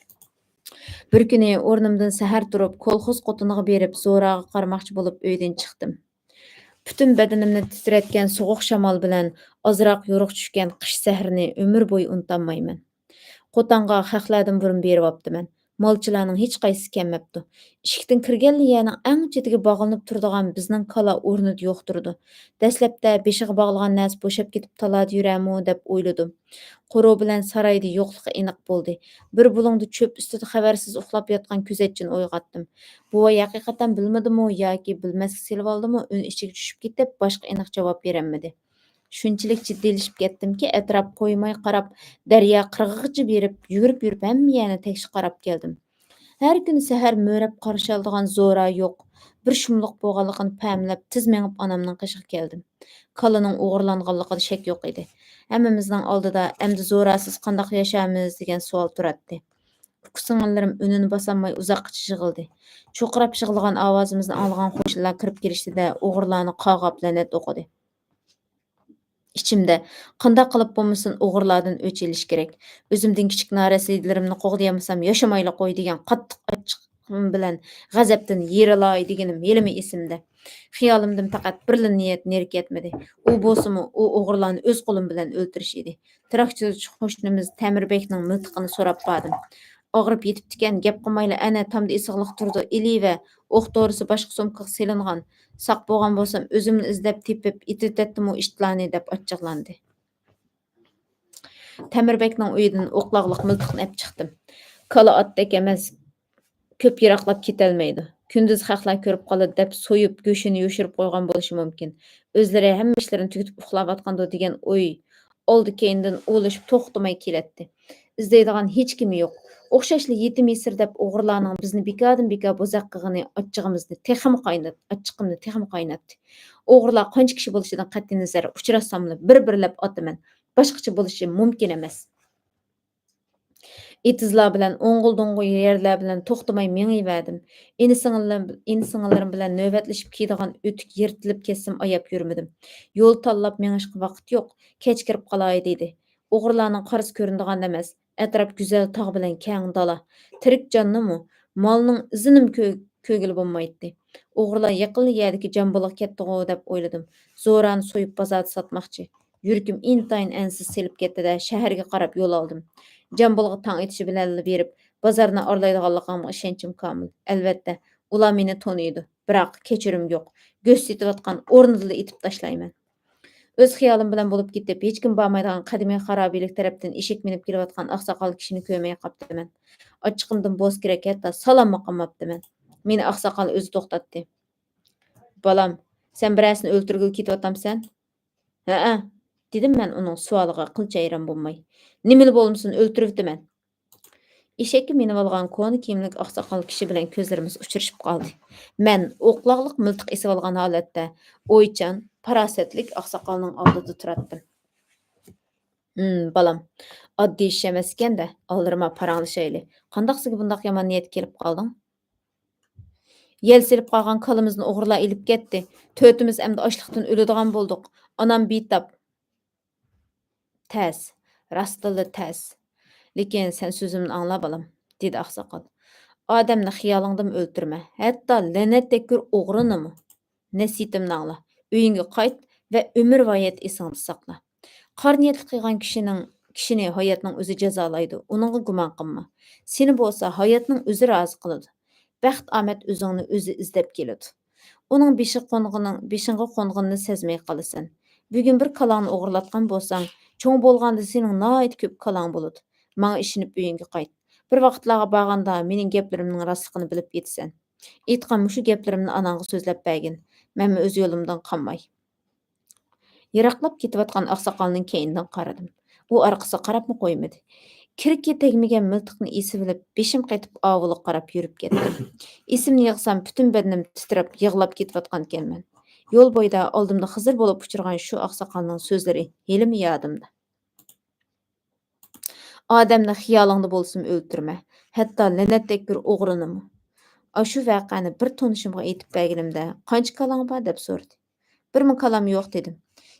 بىر كۈنى ئورنۇمدىن سەھەر تۇرۇپ، كولخوز قوتىنىغا بېرىپ، زوراغا قارىماقچى بولۇپ ئۆيدىن چىقتىم. پۈتۈن بەدىنىمنى تىترەتكەن سوغۇق شامال بىلەن ئازراق يورۇق چۈشكەن قىش سەھىرىنى ئۆمۈر بويى ئۇنتالمايمەن. قوتانغا خەقلەردىن بۇرۇن بېرىۋاپتىمەن. مالچىلارنىڭ ھېچقايسىسى كەلمەپتۇ. ئىشىكتىن كىرگەنلا يەرنىڭ ئەڭ چېتىگە باغلىنىپ تۇرىدىغان بىزنىڭ كالا ئورنىدا يوق تۇرىدۇ. دەسلەپتە بېشىغا باغلىغان نەرسە بوشاپ كېتىپ تالادا يۈرەرمۇ دەپ ئويلىدىم. قورۇ بىلەن سارايدا يوقلۇقى ئېنىق بولدى. بىر بۇلۇڭدا چۆپ ئۈستىدە خەۋەرسىز ئۇخلاپ ياتقان كۆزەتچىنى ئويغاتتىم. بوۋاي ھەقىقەتەن بىلمىدىمۇ ياكى بىلمەسكە سېلىۋالدىمۇ، ئۈن ئىچىگە چۈشۈپ كېتىپ، باشقا ئېنىق جاۋاب بېرەلمىدى. شۇنچىلىك جىددىيلىشىپ كەتتىمكى، ئەتراپ قويماي قاراپ، دەريا قىرغىقىغىچە بېرىپ، يۈگۈرۈپ يۈرۈپ ھەممە يەرنى تەكشى قاراپ كەلدىم. ھەر كۈنى سەھەر مۆرەپ قارشى ئالىدىغان زورا يوق. بىر شۇملۇق بولغانلىقىنى پەملەپ، تېز مېڭىپ ئانامنىڭ قېشىغا كەلدىم. كالىنىڭ ئوغرىلانغانلىقىدا شەك يوق ئىدى. ھەممىمىزنىڭ ئالدىدا ئەمدى زوراسىز قانداق ياشارمىز دېگەن سوئال تۇراتتى. ئۇكا-سىڭىللىرىم ئۈنىنى باسالماي ئۇزاققىچە يىغلىدى. چۇرقىراپ يىغلىغان ئاۋازىمىزنى ئاڭلىغان قوشنىلار كىرىپ كېلىشتى-دە، ئوغرىلارنى قاغاپ لەنەت ئوقۇدى. ئىچىمدە، قانداق قىلىپ بولمىسۇن، ئوغرىلاردىن ئۆچ ئېلىش كېرەك. ئۆزۈمدىن كىچىك نارەسىدىلىرىمنى قوغدىيالمىسام، ياشىمايلا قوي، دېگەن قاتتىق ئاچچىقىم بىلەن غەزەپتىن يېرىلاي دېگىنىم ھېلىمۇ ئېسىمدە. خىيالىمدىن پەقەت بىرلا نىيەت نېرى كەتمىدى. ئۇ بولسىمۇ، ئۇ ئوغرىلارنى ئۆز قولۇم بىلەن ئۆلتۈرۈش ئىدى. تىراكتورچى قوشنىمىز تەمىربەكنىڭ مىلتىقىنى سوراپ باردىم. ئاغرىپ يېتىپتىكەن، گەپ قىلمايلا، ئەنە، تامدا ئېسىقلىق تۇرىدۇ، ئېلىۋە، ئوق دورىسى باشقا سومكىغا سېلىنغان. ساق بولغان بولسام، ئۆزۈملا ئىزدەپ تېپىپ، ئېتىۋېتەتتىمۇ ئىتلارنى، دەپ ئاچچىقلاندى. تەمىربەكنىڭ ئۆيىدىن ئوقلاغلىق مىلتىقنى ئەپ چىقتىم. كالا ئاتتەك ئەمەس، كۆپ يىراقلاپ كېتەلمەيدۇ. كۈندۈز خەقلەر كۆرۈپ قالىدۇ دەپ سويۇپ، گۆشىنى يوشۇرۇپ قويغان بولۇشى مۇمكىن. ئۆزلىرى ھەممە ئىشلىرىنى تۈگىتىپ ئۇخلاۋاتقاندۇ دېگەن ئوي ئالدى كەينىدىن ئۇۋۇلىشىپ توختىماي كېلەتتى. ئىزدەيدىغان ھېچكىمى يوق. ئوخشاشلا يېتىم يېسىر دەپ ئوغرىلارنىڭ بىزنى بىكاردىن بىكار بوزەك قىلغىنى ئاچچىقىمىزنى تېخىمۇ قاينات-، ئاچچىقىمنى تېخىمۇ قايناتتى. ئوغرىلار قانچە كىشى بولۇشىدىن قەتئىينەزەر، ئۇچراتساملا بىر-بىرلەپ ئاتىمەن. باشقىچە بولۇشى مۇمكىن ئەمەس. ئېتىزلار بىلەن، ئوڭغۇل-دوڭغۇل يەرلەر بىلەن توختىماي مېڭىۋەردىم. ئىنى-سىڭىللىرىم، ئىنى-سىڭىللىرىم بىلەن نۆۋەتلىشىپ كىيىدىغان ئۆتۈك يىرتىلىپ كەتسىمۇ ئاياپ يۈرمىدىم. يول تاللاپ مېڭىشقا ۋاقىت يوق، كەچ كىرىپ قالاي دېدى. ئوغرىلارنىڭ قارىسى كۆرۈنىدىغان ئەمەس، ئەتراپ گۈزەل تاغ بىلەن كەڭ دالا. تىرىك جاننىمۇ، مالنىڭ ئىزىنىمۇ كۆ-، كۆرگىلى بولمايتتى. ئوغرىلار يېقىنلا يەردىكى جامبۇلغا كەتتىغۇ دەپ ئويلىدىم. زورانى سويۇپ بازاردا ساتماقچى. يۈرىكىم ئىنتايىن ئەنسىز سېلىپ كەتتى-دە، شەھەرگە قاراپ يول ئالدىم. جامبۇلغا تاڭ ئېتىشى بىلەنلا بېرىپ، بازارنى ئارىلايدىغانلىقىمغا ئىشەنچىم كامىل. ئەلۋەتتە، ئۇلار مېنى تونۇيدۇ. بىراق، كەچۈرۈم يوق. گۆش سېتىۋاتقان ئورنىدىلا ئېتىپ تاشلايمەن. ئۆز خىيالىم بىلەن بولۇپ كېتىپ، ھېچكىم بارمايدىغان قەدىمىي خارابىلىك تەرەپتىن ئېشەك مىنىپ كېلىۋاتقان ئاقساقال كىشىنى كۆرمەي قاپتىمەن. ئاچچىقىمدىن بوز كېرەك، ھەتتا سالاممۇ قىلماپتىمەن. مېنى ئاقساقال ئۆزى توختاتتى. بالام، سەن بىرەرسىنى ئۆلتۈرگىلى كېتىۋاتامسەن؟ ھەئە، دېدىم مەن ئۇنىڭ سوئالىغا قىلچە ھەيران بولماي. نېمىلا بولمىسۇن، ئۆلتۈرۈۋېتىمەن. ئېشەككە مىنىۋالغان كونا كىيىملىك ئاقساقال كىشى بىلەن كۆزلىرىمىز ئۇچرىشىپ قالدى. مەن ئوقلاغلىق مىلتىق ئېسىۋالغان ھالەتتە ئويچان، پاراسەتلىك ئاقساقالنىڭ ئالدىدا تۇراتتىم. ھىم، بالام، ئاددىي ئىش ئەمەسكەن-دە، ئالدىرىما پاراڭلىشايلى. قانداق سىزگە بۇنداق يامان نىيەت كېلىپ قالدىڭ؟ يەل سېلىپ قالغان كالىمىزنى ئوغرىلار ئېلىپ كەتتى. تۆتىمىز ئەمدى ئاچلىقتىن ئۆلىدىغان بولدۇق. ئانام بىتاپ. تەس، راستتىنلا تەس. لېكىن سەن سۆزۈمنى ئاڭلا، بالام، دېدى ئاقساقال. ئادەمنى خىيالىڭدىمۇ ئۆلتۈرمە، ھەتتا لەنەتتەك كۆر ئوغرىنىمۇ. نەسىھىتىمنى ئاڭلا، ئۆيۈڭگە قايت ۋە ئۆمۈرۋايەت ئېسىڭدە ساقلا. قارا نىيەتلىك قىلغان كىشىنىڭ، كىشىنى ھاياتنىڭ ئۆزى جازالايدۇ، ئۇنىڭغا گۇمان قىلما. سېنى بولسا ھاياتنىڭ ئۆزى رازى قىلىدۇ. بەخت-ئامەت ئۆزۈڭنى ئۆزى ئىزدەپ كېلىدۇ. ئۇنىڭ بېشى قونغىنىڭ، بېشىڭغا قونغىنىنى سەزمەي قالىسەن. بۈگۈن بىر كالاڭنى ئوغرىلاتقان بولساڭ، چوڭ بولغاندا سېنىڭ ناھايىتى كۆپ كالاڭ بولىدۇ. ماڭا ئىشىنىپ ئۆيۈڭگە قايت. بىر ۋاقىتلارغا بارغاندا مېنىڭ گەپلىرىمنىڭ راستلىقىنى بىلىپ يېتىسەن. ئېيتقان مۇشۇ گەپلىرىمنى ئاناڭغا سۆزلەپ بەرگىن. مەنمۇ ئۆز يولۇمدىن قالماي. يىراقلاپ كېتىۋاتقان ئاقساقالنىڭ كەينىدىن قارىدىم. ئۇ ئارقىسىغا قاراپمۇ قويمىدى. كىرىكى تەگمىگەن مىلتىقنى ئېسىۋېلىپ، بېشىم قېتىپ ئاۋۇلغا قاراپ يۈرۈپ كەتتىم. ئېسىمنى يىغسام، پۈتۈن بەدىنىم تىترەپ، يىغلاپ كېتىۋاتقانىكەنمەن. يول بويىدا ئالدىمدا خىزىر بولۇپ ئۇچرىغان شۇ ئاقساقالنىڭ سۆزلىرى ھېلىمۇ يادىمدا. ئادەمنى خىيالىڭدا بولسىمۇ ئۆلتۈرمە، ھەتتا لەنەتتەك بىر ئوغرىنىمۇ. ئاشۇ ۋەقەنى بىر تونۇشۇمغا ئېيتىپ بەرگىنىمدە، قانچە كالاڭ بار؟ دەپ سورىدى. بىرمۇ كالام يوق، دېدىم.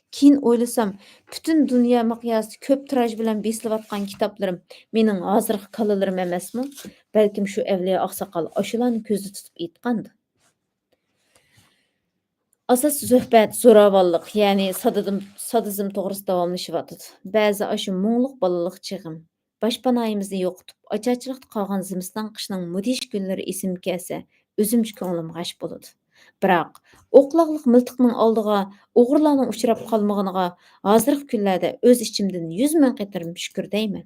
كېيىن ئويلىسام، پۈتۈن دۇنيا مىقياسىدا كۆپ تىراژ بىلەن بېسىلىۋاتقان كىتابلىرىم مېنىڭ ھازىرقى كالىلىرىم ئەمەسمۇ؟ بەلكىم شۇ ئەۋلىيا ئاقساقال ئاشۇلارنى كۆزدە تۇتۇپ ئېيتقاندۇ. ئاساسىي سۆھبەت زوراۋانلىق، يەنى سادىدىم-، سادىزم توغرىسىدا داۋاملىشىۋاتىدۇ. بەزى ئاشۇ مۇڭلۇق بالىلىق چېغىم، باشپاناھىمىزنى يوقىتىپ، ئاچارچىلىقتا قالغان زىمىستان قىشنىڭ مۇدھىش كۈنلىرى ئېسىمگە كەلسە، ئۆزۈمچە كۆڭلۈم غەش بولىدۇ. بىراق، ئوقلاغلىق مىلتىقنىڭ ئالدىغا ئوغرىلارنىڭ ئۇچراپ قالمىغىنىغا ھازىرقى كۈنلەردە ئۆز ئىچىمدىن يۈز مىڭ قېتىم شۈكۈر دەيمەن.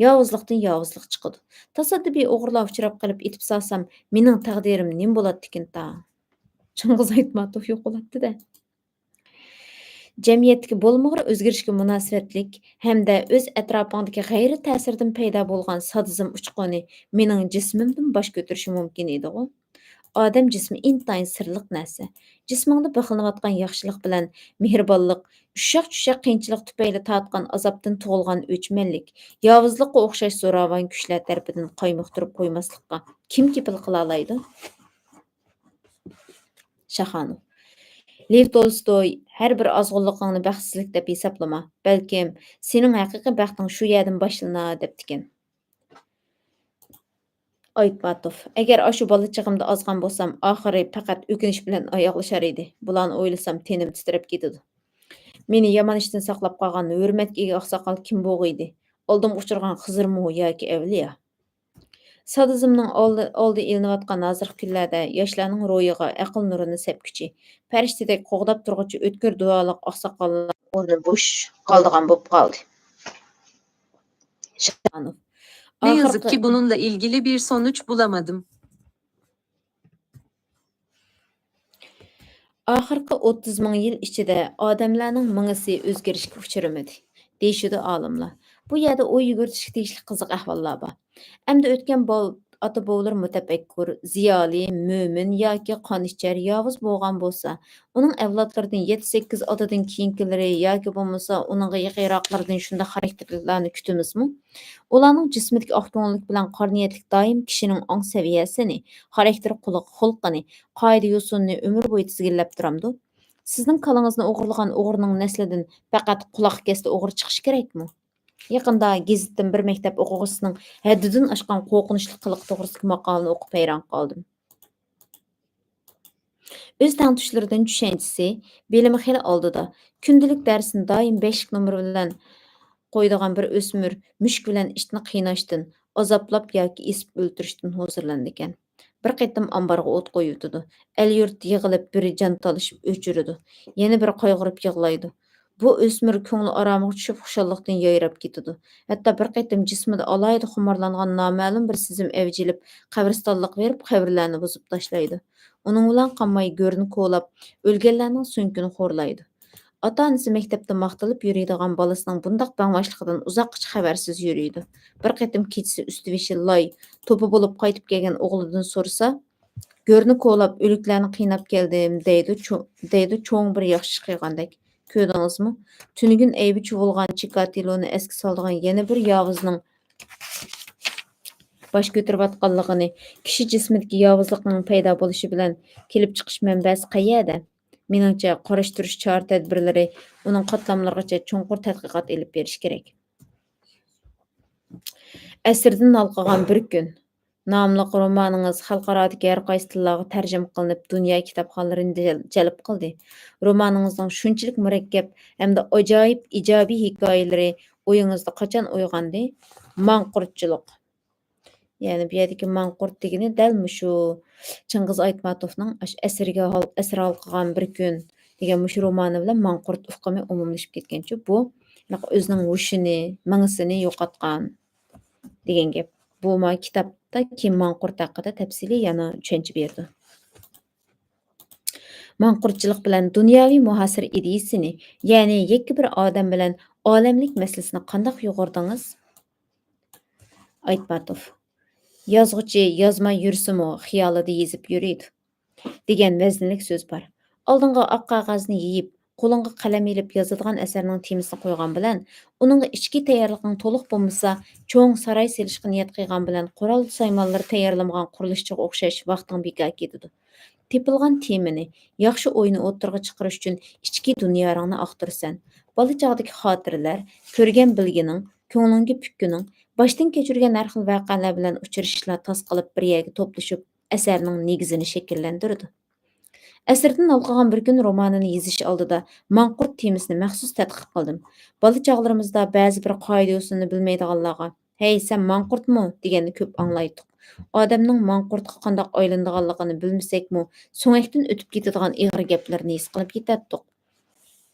ياۋۇزلۇقتىن ياۋۇزلۇق چىقىدۇ. تاسادىپىي ئوغرىلار ئۇچراپ قېلىپ ئېتىپ سالسام، مېنىڭ تەقدىرىم نېمە بولاتتىكىن تا؟ چىڭگىز ئايتماتوف يوقىلاتتى-دە. جەمئىيەتتىكى بولمىغۇر ئۆزگىرىشكە مۇناسىۋەتلىك ھەمدە ئۆز ئەتراپىڭدىكى غەيرىي تەسىردىن پەيدا بولغان سادىزم ئۇچقۇنى مېنىڭ جىسمىمدىن باش كۆتۈرۈشى مۇمكىن ئىدىغۇ. ئادەم جىسمى ئىنتايىن سىرلىق نەرسە. جىسمىڭدا بېقىنىۋاتقان ياخشىلىق بىلەن مېھرىبانلىق، ئۇششاق-چۈششەك قىيىنچىلىق تۈپەيلى تارتقان ئازابتىن تۇغۇلغان ئۆچمەنلىك، ياۋۇزلۇققا ئوخشاش زوراۋان كۈچلەر تەرىپىدىن قايمۇقتۇرۇپ قويماسلىققا كىم كېپىل قىلالايدۇ؟ شاخانوف. لېۋ تولستوي، «ھەر بىر ئازغۇنلۇقۇڭنى بەختسىزلىك دەپ ھېسابلىما، بەلكىم سېنىڭ ھەقىقىي بەختىڭ شۇ يەردىن باشلىنار» دەپتىكەن. ئايتماتوف، ئەگەر ئاشۇ بالا چېغىمدا ئازغان بولسام، ئاخىرى پەقەت ئۆكۈنۈش بىلەن ئاياغلىشار ئىدى. بۇلارنى ئويلىسام، تېنىم تىترەپ كېتىدۇ. مېنى يامان ئىشتىن ساقلاپ قالغان ھۆرمەتكە ئىگە ئاقساقال كىم بولغىيدى؟ ئالدىمغا ئۇچرىغان خىزىرمۇ ياكى ئەۋلىيا؟ سادىزمنىڭ ئالدى، ئالدى ئېلىنىۋاتقان ھازىرقى كۈنلەردە ياشلارنىڭ روھىغا ئەقىل نۇرىنى سەپكۈچى، پەرىشتىدەك قوغداپ تۇرغۇچى ئۆتكۈر دۇئالىق ئاقساقاللار ئورنى بوش قالىدىغان بولۇپ قالدى. شاھانوف. Ne yazık ki bununla ilgili bir sonuç bulamadım. ئاخىرقى ئوتتۇز مىڭ يىل ئىچىدە ئادەملەرنىڭ مېڭىسى ئۆزگىرىشكە ئۇچرىمىدى، دېيىشىدۇ ئالىملار. بۇ يەردە ئوي يۈگۈرتۈشكە تېگىشلىك قىزىق ئەھۋاللار بار. ئەمدى ئۆتكەن بال-، ئاتا-بوۋىلىرى مۇتەپەككۇر، زىيالىي، مۆمىن ياكى قان ئىچەر، ياۋۇز بولغان بولسا، ئۇنىڭ ئەۋلادلىرىدىن يەتتە-سەككىز ئاتىدىن كېيىنكىلىرى ياكى بولمىسا ئۇنىڭغا يېقىنراقلىرىدىن شۇنداق خاراكتېرلىكلەرنى كۈتىمىزمۇ؟ ئۇلارنىڭ جىسمىدىكى ئاق كۆڭۈللۈك بىلەن قارا نىيەتلىك دائىم كىشىنىڭ ئاڭ سەۋىيەسىنى، خاراكتېر قۇلىقى، خۇلقىنى، قائىدە-يوسۇنىنى ئۆمۈر بويى تىزگىنلەپ تۇرامدۇ؟ سىزنىڭ كالىڭىزنى ئوغرىلىغان ئوغرىنىڭ نەسلىدىن پەقەت قۇلاق كەستى ئوغرى چىقىشى كېرەكمۇ؟ يېقىندا گېزىتتىن بىر مەكتەپ ئوقۇغۇچىسىنىڭ ھەددىدىن ئاشقان قورقۇنچلۇق قىلىقى توغرىسىدىكى ماقالىنى ئوقۇپ ھەيران قالدىم. ئۆز تەڭتۇشلىرىدىن چۈشەنچىسى، بىلىمى خېلى ئالدىدا، كۈندىلىك دەرسىنى دائىم بەشلىك نومۇر بىلەن قويىدىغان بىر ئۆسمۈر مۈشۈك بىلەن ئىتنى قىيناشتىن، ئازابلاپ ياكى ئېسىپ ئۆلتۈرۈشتىن ھۇزۇرلىنىدىكەن. بىر قېتىم ئامبارغا ئوت قويۇۋېتىدۇ. ئەل-يۇرت يىغىلىپ، بىرى جان تالىشىپ ئۆچۈرىدۇ، يەنە بىرى قايغۇرۇپ يىغلايدۇ. بۇ ئۆسمۈر كۆڭلى ئارامىغا چۈشۈپ، خۇشاللىقتىن يايراپ كېتىدۇ. ھەتتا بىر قېتىم جىسمىدا ئالاھىدە خۇمارلانغان نامەلۇم بىر سېزىم ئەۋج ئېلىپ، قەبرىستانلىققا بېرىپ، قەبرىلەرنى بۇزۇپ تاشلايدۇ. ئۇنىڭ بىلەن قالماي، گۆرنى كولاپ، ئۆلگەنلەرنىڭ سۆڭىكىنى خورلايدۇ. ئاتا-ئانىسى مەكتەپتە ماختىلىپ يۈرىدىغان بالىسىنىڭ بۇنداق بەڭباشلىقىدىن ئۇزاققىچە خەۋەرسىز يۈرىدۇ. بىر قېتىم كېچىسى ئۈستى-بېشى لاي، توپا بولۇپ قايتىپ كەلگەن ئوغلىدىن سورىسا، «گۆرنى كولاپ، ئۆلۈكلەرنى قىيناپ كەلدىم» دەيدۇ، چو-، دەيدۇ چوڭ بىر ياخشى ئىش قىلغاندەك. كۆردىڭىزمۇ؟ تۈنۈگۈن ئەيىبى چۇۋۇلغان چىكاتىلونى ئەسكە سالىدىغان يەنە بىر ياۋۇزنىڭ باش كۆتۈرۈۋاتقانلىقىنى، كىشى جىسمىدىكى ياۋۇزلۇقنىڭ پەيدا بولۇشى بىلەن كېلىپ چىقىش مەنبەسى قەيەردە؟ مېنىڭچە، قارشى تۇرۇش چارە-تەدبىرلىرى ئۇنىڭ قاتلاملىرىغىچە چوڭقۇر تەتقىقات ئېلىپ بېرىش كېرەك. «ئەسىردىن ھالقىغان بىر كۈن» ناملىق رومانىڭىز خەلقئارادىكى ھەر قايسى تىللارغا تەرجىمە قىلىنىپ، دۇنيا كىتابخانلىرىنى جەل-، جەلپ قىلدى. رومانىڭىزنىڭ شۇنچىلىك مۇرەككەپ ھەمدە ئاجايىپ ئىجابىي ھېكايىلىرى ئويىڭىزدا قاچان ئويغاندى؟ ماڭقۇرتچىلىق. يەنى بۇ يەردىكى ماڭقۇرت دېگىنى دەل مۇشۇ چىڭگىز ئايتماتوفنىڭ ئاشۇ «ئەسىرگە ھال-، ئەسىر ھالقىغان بىر كۈن» دېگەن مۇشۇ رومانى بىلەن ماڭقۇرت ئۇقۇمى ئومۇملىشىپ كەتكەنچۇ. بۇ ئۆزىنىڭ ھوشىنى، مېڭىسىنى يوقاتقان دېگەن گەپ. بۇ ما كىتابتا كېيىن ماڭقۇرت ھەققىدە تەپسىلىي يەنە چۈشەنچە بېرىدۇ. ماڭقۇرتچىلىق بىلەن دۇنياۋى مۇھاسىرە ئىدىيىسىنى، يەنى يەككە بىر ئادەم بىلەن ئالەملىك مەسىلىسىنى قانداق يۇغۇردىڭىز؟ ئايتماتوف. «يازغۇچى يازماي يۈرسىمۇ، خىيالىدا يېزىپ يۈرىدۇ» دېگەن ۋەزنىلىك سۆز بار. ئالدىڭغا ئاق قەغەزنى يېيىپ، قولۇڭغا قەلەم ئېلىپ يازىدىغان ئەسەرنىڭ تېمىسىنى قويغان بىلەن، ئۇنىڭغا ئىچكى تەييارلىقىڭ تولۇق بولمىسا، چوڭ ساراي سېلىشقا نىيەت قىلغان بىلەن قورال سايمانلىرى تەييارلىمىغان قۇرۇلۇشچىغا ئوخشاش ۋاقتىڭ بىكار كېتىدۇ. تېپىلغان تېمىنى، ياخشى ئوينى ئوتتۇرىغا چىقىرىش ئۈچۈن ئىچكى دۇنياڭنى ئاختۇرىسەن. بالا چاغدىكى خاتىرىلەر، كۆرگەن بىلگىنىڭ، كۆڭلۈڭگە پۈككىنىڭ، باشتىن كەچۈرگەن ھەر خىل ۋەقەلەر بىلەن ئۇچرىشىشلار تاسقىلىپ بىر يەرگە توپلىشىپ، ئەسەرنىڭ نېگىزىنى شەكىللەندۈرىدۇ. «ئەسىردىن ھالقىغان بىر كۈن» رومانىنى يېزىش ئالدىدا ماڭقۇرت تېمىسىنى مەخسۇس تەتقىق قىلدىم. بالا چاغلىرىمىزدا بەزى بىر قائىدە-يوسۇننى بىلمەيدىغانلارغا «ھەي، سەن ماڭقۇرتمۇ؟» دېگەننى كۆپ ئاڭلايتتۇق. ئادەمنىڭ ماڭقۇرتقا قانداق ئايلىنىدىغانلىقىنى بىلمىسەكمۇ، سۆڭەكتىن ئۆتۈپ كېتىدىغان ئېغىر گەپلىرىنى ھېس قىلىپ يېتەتتۇق.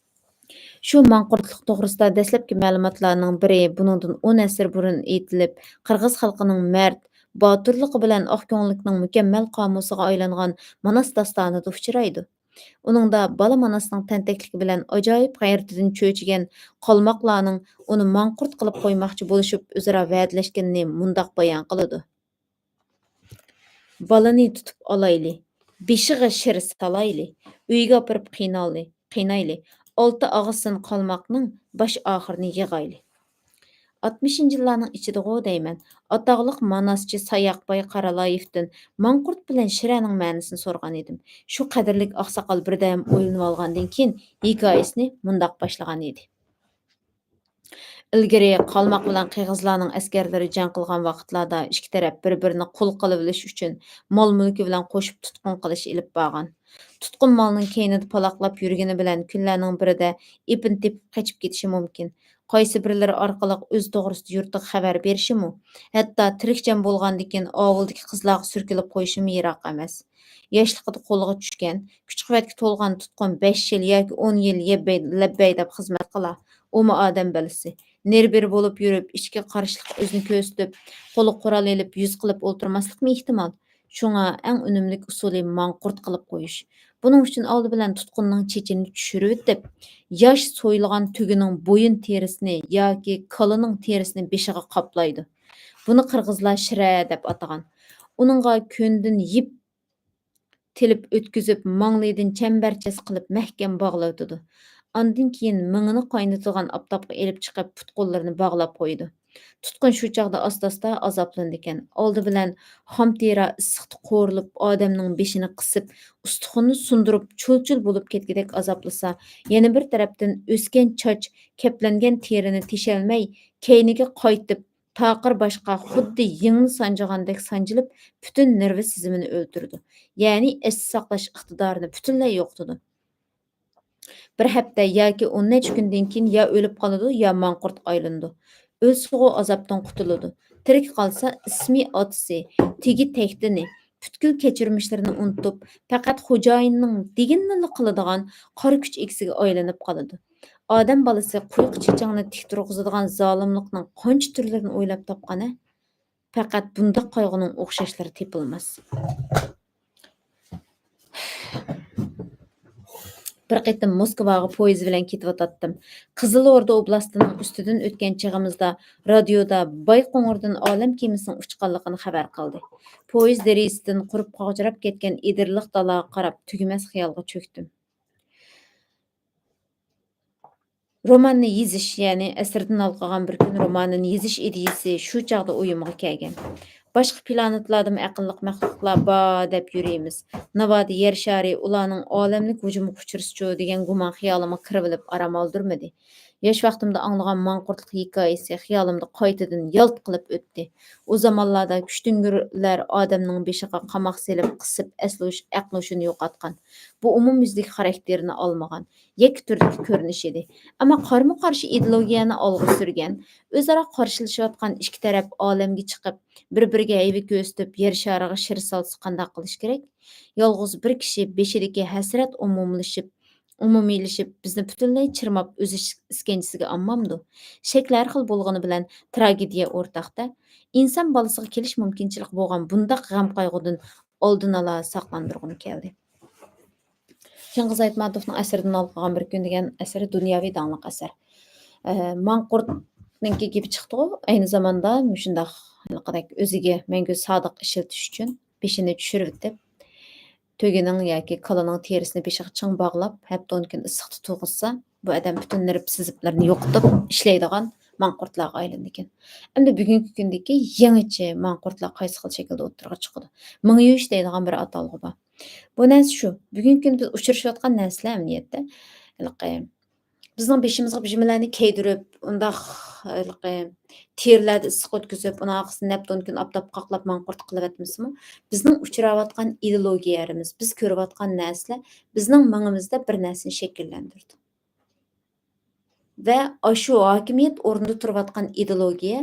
شۇ ماڭقۇرتلۇق توغرىسىدا دەسلەپكى مەلۇماتلارنىڭ بىرى بۇنىڭدىن ئون ئەسىر بۇرۇن ئېيتىلىپ، قىرغىز خەلقىنىڭ مەرد، باتۇرلۇقى بىلەن ئاق كۆڭۈللۈكنىڭ مۇكەممەل قامۇسىغا ئايلانغان ماناس داستانىدا ئۇچرايدۇ. ئۇنىڭدا بالا ماناسنىڭ تەنتەكلىكى بىلەن ئاجايىپ غەيرىتىدىن چۆچۈگەن قالماقلارنىڭ ئۇنى ماڭقۇرت قىلىپ قويماقچى بولۇشۇپ ئۆزئارا ۋەدىلەشكىنىنى مۇنداق بايان قىلىدۇ. «بالىنى تۇتۇپ ئالايلى، بېشىغا شىر سالايلى، ئۆيگە ئاپىرىپ قىينايلى، قىينايلى، ئالتە ئاغىسىنى قالماقنىڭ باش ئاخىرىنى يىغايلى.» ئاتمىشىنچى يىللارنىڭ ئىچىدىغۇ دەيمەن، ئاتاقلىق ماناسچى ساياقباي قارالايېۋتىن ماڭقۇرت بىلەن شىرەنىڭ مەنىسىنى سورىغان ئىدىم. شۇ قەدىرلىك ئاقساقال بىردەم ئويلىنىۋالغاندىن كېيىن، ھېكايىسىنى مۇنداق باشلىغان ئىدى. ئىلگىرى قالماق بىلەن قىرغىزلارنىڭ ئەسكەرلىرى جەڭ قىلغان ۋاقىتلاردا ئىككى تەرەپ بىر-بىرىنى قۇل قىلىۋېلىش ئۈچۈن مال-مۈلكى بىلەن قوشۇپ تۇتقۇن قىلىش ئېلىپ بارغان. تۇتقۇن مالنىڭ كەينىدە پالاقلاپ يۈرگىنى بىلەن كۈنلەرنىڭ بىرىدە ئېپىنى تېپىپ قېچىپ كېتىشى مۇمكىن. قايسى بىرلىرى ئارقىلىق ئۆز توغرىسىدا يۇرتىغا خەۋەر بېرىشىمۇ، ھەتتا تىرىك جان بولغاندىكىن ئاۋۇلدىكى قىزلارغا سۈركىلىپ قويۇشىمۇ يىراق ئەمەس. ياشلىقىدا قولىغا چۈشكەن، كۈچ-قۇۋۋەتكە تولغان تۇتقۇن بەش يىل ياكى ئون يىل يەببەي-، لەببەي دەپ خىزمەت قىلا. ئۇمۇ ئادەم بالىسى. نېرى-بېرى بولۇپ يۈرۈپ، ئىچكى قارشىلىققا ئۆزىنى كۆرسىتىپ، قولىغا قورال ئېلىپ، يۈز قىلىپ ئولتۇرماسلىقمۇ ئېھتىمال. شۇڭا ئەڭ ئۈنۈملۈك ئۇسۇلى ماڭقۇرت قىلىپ قويۇش. بۇنىڭ ئۈچۈن ئالدى بىلەن تۇتقۇننىڭ چېچىنى چۈشۈرۈۋېتىپ، ياش سويۇلغان تۆگىنىڭ بويۇن تېرىسىنى ياكى كالىنىڭ تېرىسىنى بېشىغا قاپلايدۇ. بۇنى قىرغىزلار شىرە دەپ ئاتىغان. ئۇنىڭغا كۆندىن يىپ تېلىپ ئۆتكۈزۈپ، ماڭلىيىدىن چەمبەرچاس قىلىپ مەھكەم باغلاۋېتىدۇ. ئاندىن كېيىن مېڭىنى قاينىتىدىغان ئاپتاپقا ئېلىپ چىقىپ، پۇت-قوللىرىنى باغلاپ قويىدۇ. تۇتقۇن شۇ چاغدا ئاستا-ئاستا ئازابلىنىدىكەن. ئالدى بىلەن خام تېرە ئىسسىقتا قورۇلۇپ، ئادەمنىڭ بېشىنى قىسىپ، ئۇستىخىنىنى سۇندۇرۇپ، چۇل-چۇل بولۇپ كەتكۈدەك ئازابلىسا، يەنە بىر تەرەپتىن ئۆسكەن چاچ، كەپلەنگەن تېرىنى تېشەلمەي، كەينىگە قايتىپ، تاقىر باشقا خۇددى يىڭنە سانجىغاندەك سانجىلىپ، پۈتۈن نېرۋا سىزىمىنى ئۆلتۈرىدۇ. يەنى ئەستە ساقلاش ئىقتىدارىنى پۈتۈنلەي يوقىتىدۇ. بىر ھەپتە ياكى ئون نەچچە كۈندىن كېيىن يا ئۆلۈپ قالىدۇ، يا ماڭقۇرتقا ئايلىنىدۇ. ئۆلسىغۇ ئازابتىن قۇتۇلىدۇ. تىرىك قالسا ئىسمى ئاتىسى، تېگى تەختىنى، پۈتكۈل كەچۈرمىشلىرىنى ئۇنتۇپ، پەقەت خوجايىننىڭ دېگىنىنىلا قىلىدىغان قارا كۈچ ئىگىسىگە ئايلىنىپ قالىدۇ. ئادەم بالىسى قۇيۇق چېچىڭنى تىك تۇرغۇزىدىغان زالىملىقنىڭ قانچە تۈرلىرىنى ئويلاپ تاپقان ھە؟ پەقەت بۇنداق قايغۇنىڭ ئوخشاشلىرى تېپىلماس. بىر قېتىم موسكۋاغا پويىز بىلەن كېتىۋاتاتتىم. قىزىل ئوردا ئوبلاستىنىڭ ئۈستىدىن ئۆتكەن چېغىمىزدا رادىيودا بايقوڭۇردىن ئالەم كېمىسىنىڭ ئۇچقانلىقىنى خەۋەر قىلدى. پويىز دېرىزىسىدىن قۇرۇپ قاغجىراپ كەتكەن ئېدىرلىق دالاغا قاراپ تۈگىمەس خىيالغا چۆكتۈم. روماننى يېزىش، يەنى ئەسىردىن ھالقىغان بىر كۈن رومانىنى يېزىش ئىدىيىسى شۇ چاغدا ئويۇمغا كەلگەن. باشقا پلانېتلاردىمۇ ئەقىللىق مەخلۇقلار بار دەپ يۈرىمىز. ناۋادا يەر شارى ئۇلارنىڭ ئالەملىك ھۇجۇمىغا ئۇچرىسىچۇ دېگەن گۇمان خىيالىمغا كىرىۋېلىپ ئارام ئالدۇرمىدى. ياش ۋاقتىمدا ئاڭلىغان ماڭقۇرتلۇق ھېكايىسى خىيالىمدا قايتىدىن يالت قىلىپ ئۆتتى. ئۇ زامانلاردا كۈچتۈڭگۈرلەر ئادەمنىڭ بېشىغا قاماق سېلىپ، قىسىپ، ئەسلىھۇش-، ئەقلىھۇشىنى يوقاتقان. بۇ ئومۇميۈزلۈك خاراكتېرىنى ئالمىغان، يەككە تۈردىكى كۆرۈنۈش ئىدى. ئەمما قارىمۇ قارشى ئىدېئولوگىيەنى ئالغا سۈرگەن، ئۆزئارا قارشىلىشىۋاتقان ئىككى تەرەپ ئالەمگە چىقىپ، بىر-بىرىگە ھەيۋە كۆرسىتىپ، يەر شارىغا شىر سالسا قانداق قىلىش كېرەك؟ يالغۇز بىر كىشى بېشىدىكى ھەسرەت ئومۇملىشىپ، ئومۇمىيلىشىپ، بىزنى پۈتۈنلەي چىرماپ، ئۆز ئىش-، ئىسكەنجىسىگە ئالمامدۇ؟ شەكلى ھەر خىل بولغىنى بىلەن، تراگېدىيە ئورتاق-دە. ئىنسان بالىسىغا كېلىش مۇمكىنچىلىك بولغان بۇنداق غەم-قايغۇدىن ئالدىن ئالا ساقلاندۇرغۇم كەلدى. چىڭگىز ئايتماتوفنىڭ ئەسىرىدىن ھالقىغان بىر كۈن دېگەن ئەسىرى دۇنياۋى داڭلىق ئەسەر. ئە، ماڭقۇرتنىڭكى گېپى چىقتىغۇ، ئەينى زاماندا مۇشۇنداق ھېلىقىدەك ئۆزىگە مەڭگۈ سادىق ئىشلىتىش ئۈچۈن بېشىنى چۈشۈرۈۋېتىپ، تۆگىنىڭ ياكى كالىنىڭ تېرىسىنى بېشىغا چىڭ باغلاپ، ھەپتە ئون كۈن ئىسسىقتا تۇرغۇزسا، بۇ ئادەم پۈتۈن نېرۋا سىزىملىرىنى يوقىتىپ ئىشلەيدىغان ماڭقۇرتلارغا ئايلىنىدىكەن. ئەمدى بۈگۈنكى كۈندىكى يېڭىچە ماڭقۇرتلار قايسى خىل شەكىلدە ئوتتۇرىغا چىقىدۇ؟ مېڭە يۇيۇش دەيدىغان بىر ئاتالغۇ بار. بۇ نەرسە شۇ. بۈگۈنكى كۈندە بىز ئۇچرىشىۋاتقان نەرسىلەر ئەمەلىيەتتە، ھېلىقى، بىزنىڭ بېشىمىزغا بىر نېمىلەرنى كىيدۈرۈپ، ئۇنداق، ھېلىقى، تېرىلەردە ئىسسىق ئۆتكۈزۈپ، ئۇنىڭ ئارقىسىدىن نەپتە ئون كۈن ئاپتاپقا قاقلاپ ماڭقۇرت قىلىۋەتمىسىمۇ، بىزنىڭ ئۇچراۋاتقان ئىدېئولوگىيەلىرىمىز، بىز كۆرۈۋاتقان نەرسىلەر بىزنىڭ مېڭىمىزدە بىر نەرسىنى شەكىللەندۈرىدۇ. ۋە ئاشۇ ھاكىمىيەت ئورنىدا تۇرۇۋاتقان ئىدېئولوگىيە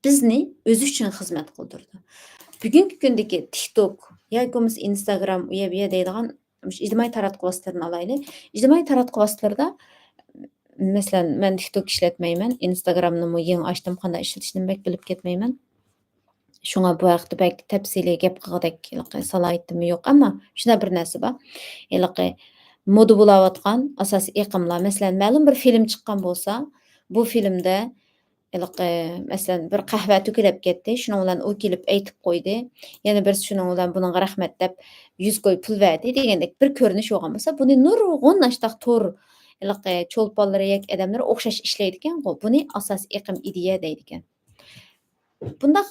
بىزنى ئۆزى ئۈچۈن خىزمەت قىلدۇرىدۇ. بۈگۈنكى كۈندىكى تىك توك ياكى بولمىسا ئىنستاگرام، ئۇ يەر، بۇ يەر دەيدىغان مۇشۇ ئىجتىمائىي تاراتقۇ ۋاسىتىلىرىنى ئالايلى. ئىجتىمائىي تاراتقۇ ۋاسىتىلىرىدا، مەسىلەن، مەن تىك توك ئىشلەتمەيمەن، ئىنستاگرامنىمۇ يېڭى ئاچتىم، قانداق ئىشلىتىشنىمۇ بەك بىلىپ كەتمەيمەن. شۇڭا بۇ ھەقتە بەك تەپسىلىي گەپ قىلغۇدەك ھېلىقى سالاھىيىتىممۇ يوق. ئەمما شۇنداق بىر نەرسە بار. ھېلىقى مودا بولاۋاتقان ئاساسىي ئېقىملار، مەسىلەن، مەلۇم بىر فىلىم چىققان بولسا، بۇ فىلىمدە ھېلىقى، مەسىلەن، بىر قەھۋە تۆكۈلۈپ كەتتى، شۇنىڭ بىلەن ئۇ كېلىپ ئېيتىپ قويدى. يەنە بىرسى شۇنىڭ بىلەن بۇنىڭغا رەھمەت دەپ يۈز كوي پۇل بەردى دېگەندەك بىر كۆرۈنۈش بولغان بولسا، بۇنى نۇرغۇن ئاشتاق تور ھېلىقى چولپانلىرى ياكى ئادەملىرى ئوخشاش ئىشلەيدىكەنغۇ. بۇنى ئاساسىي ئېقىم ئىدىيە دەيدىكەن. بۇنداق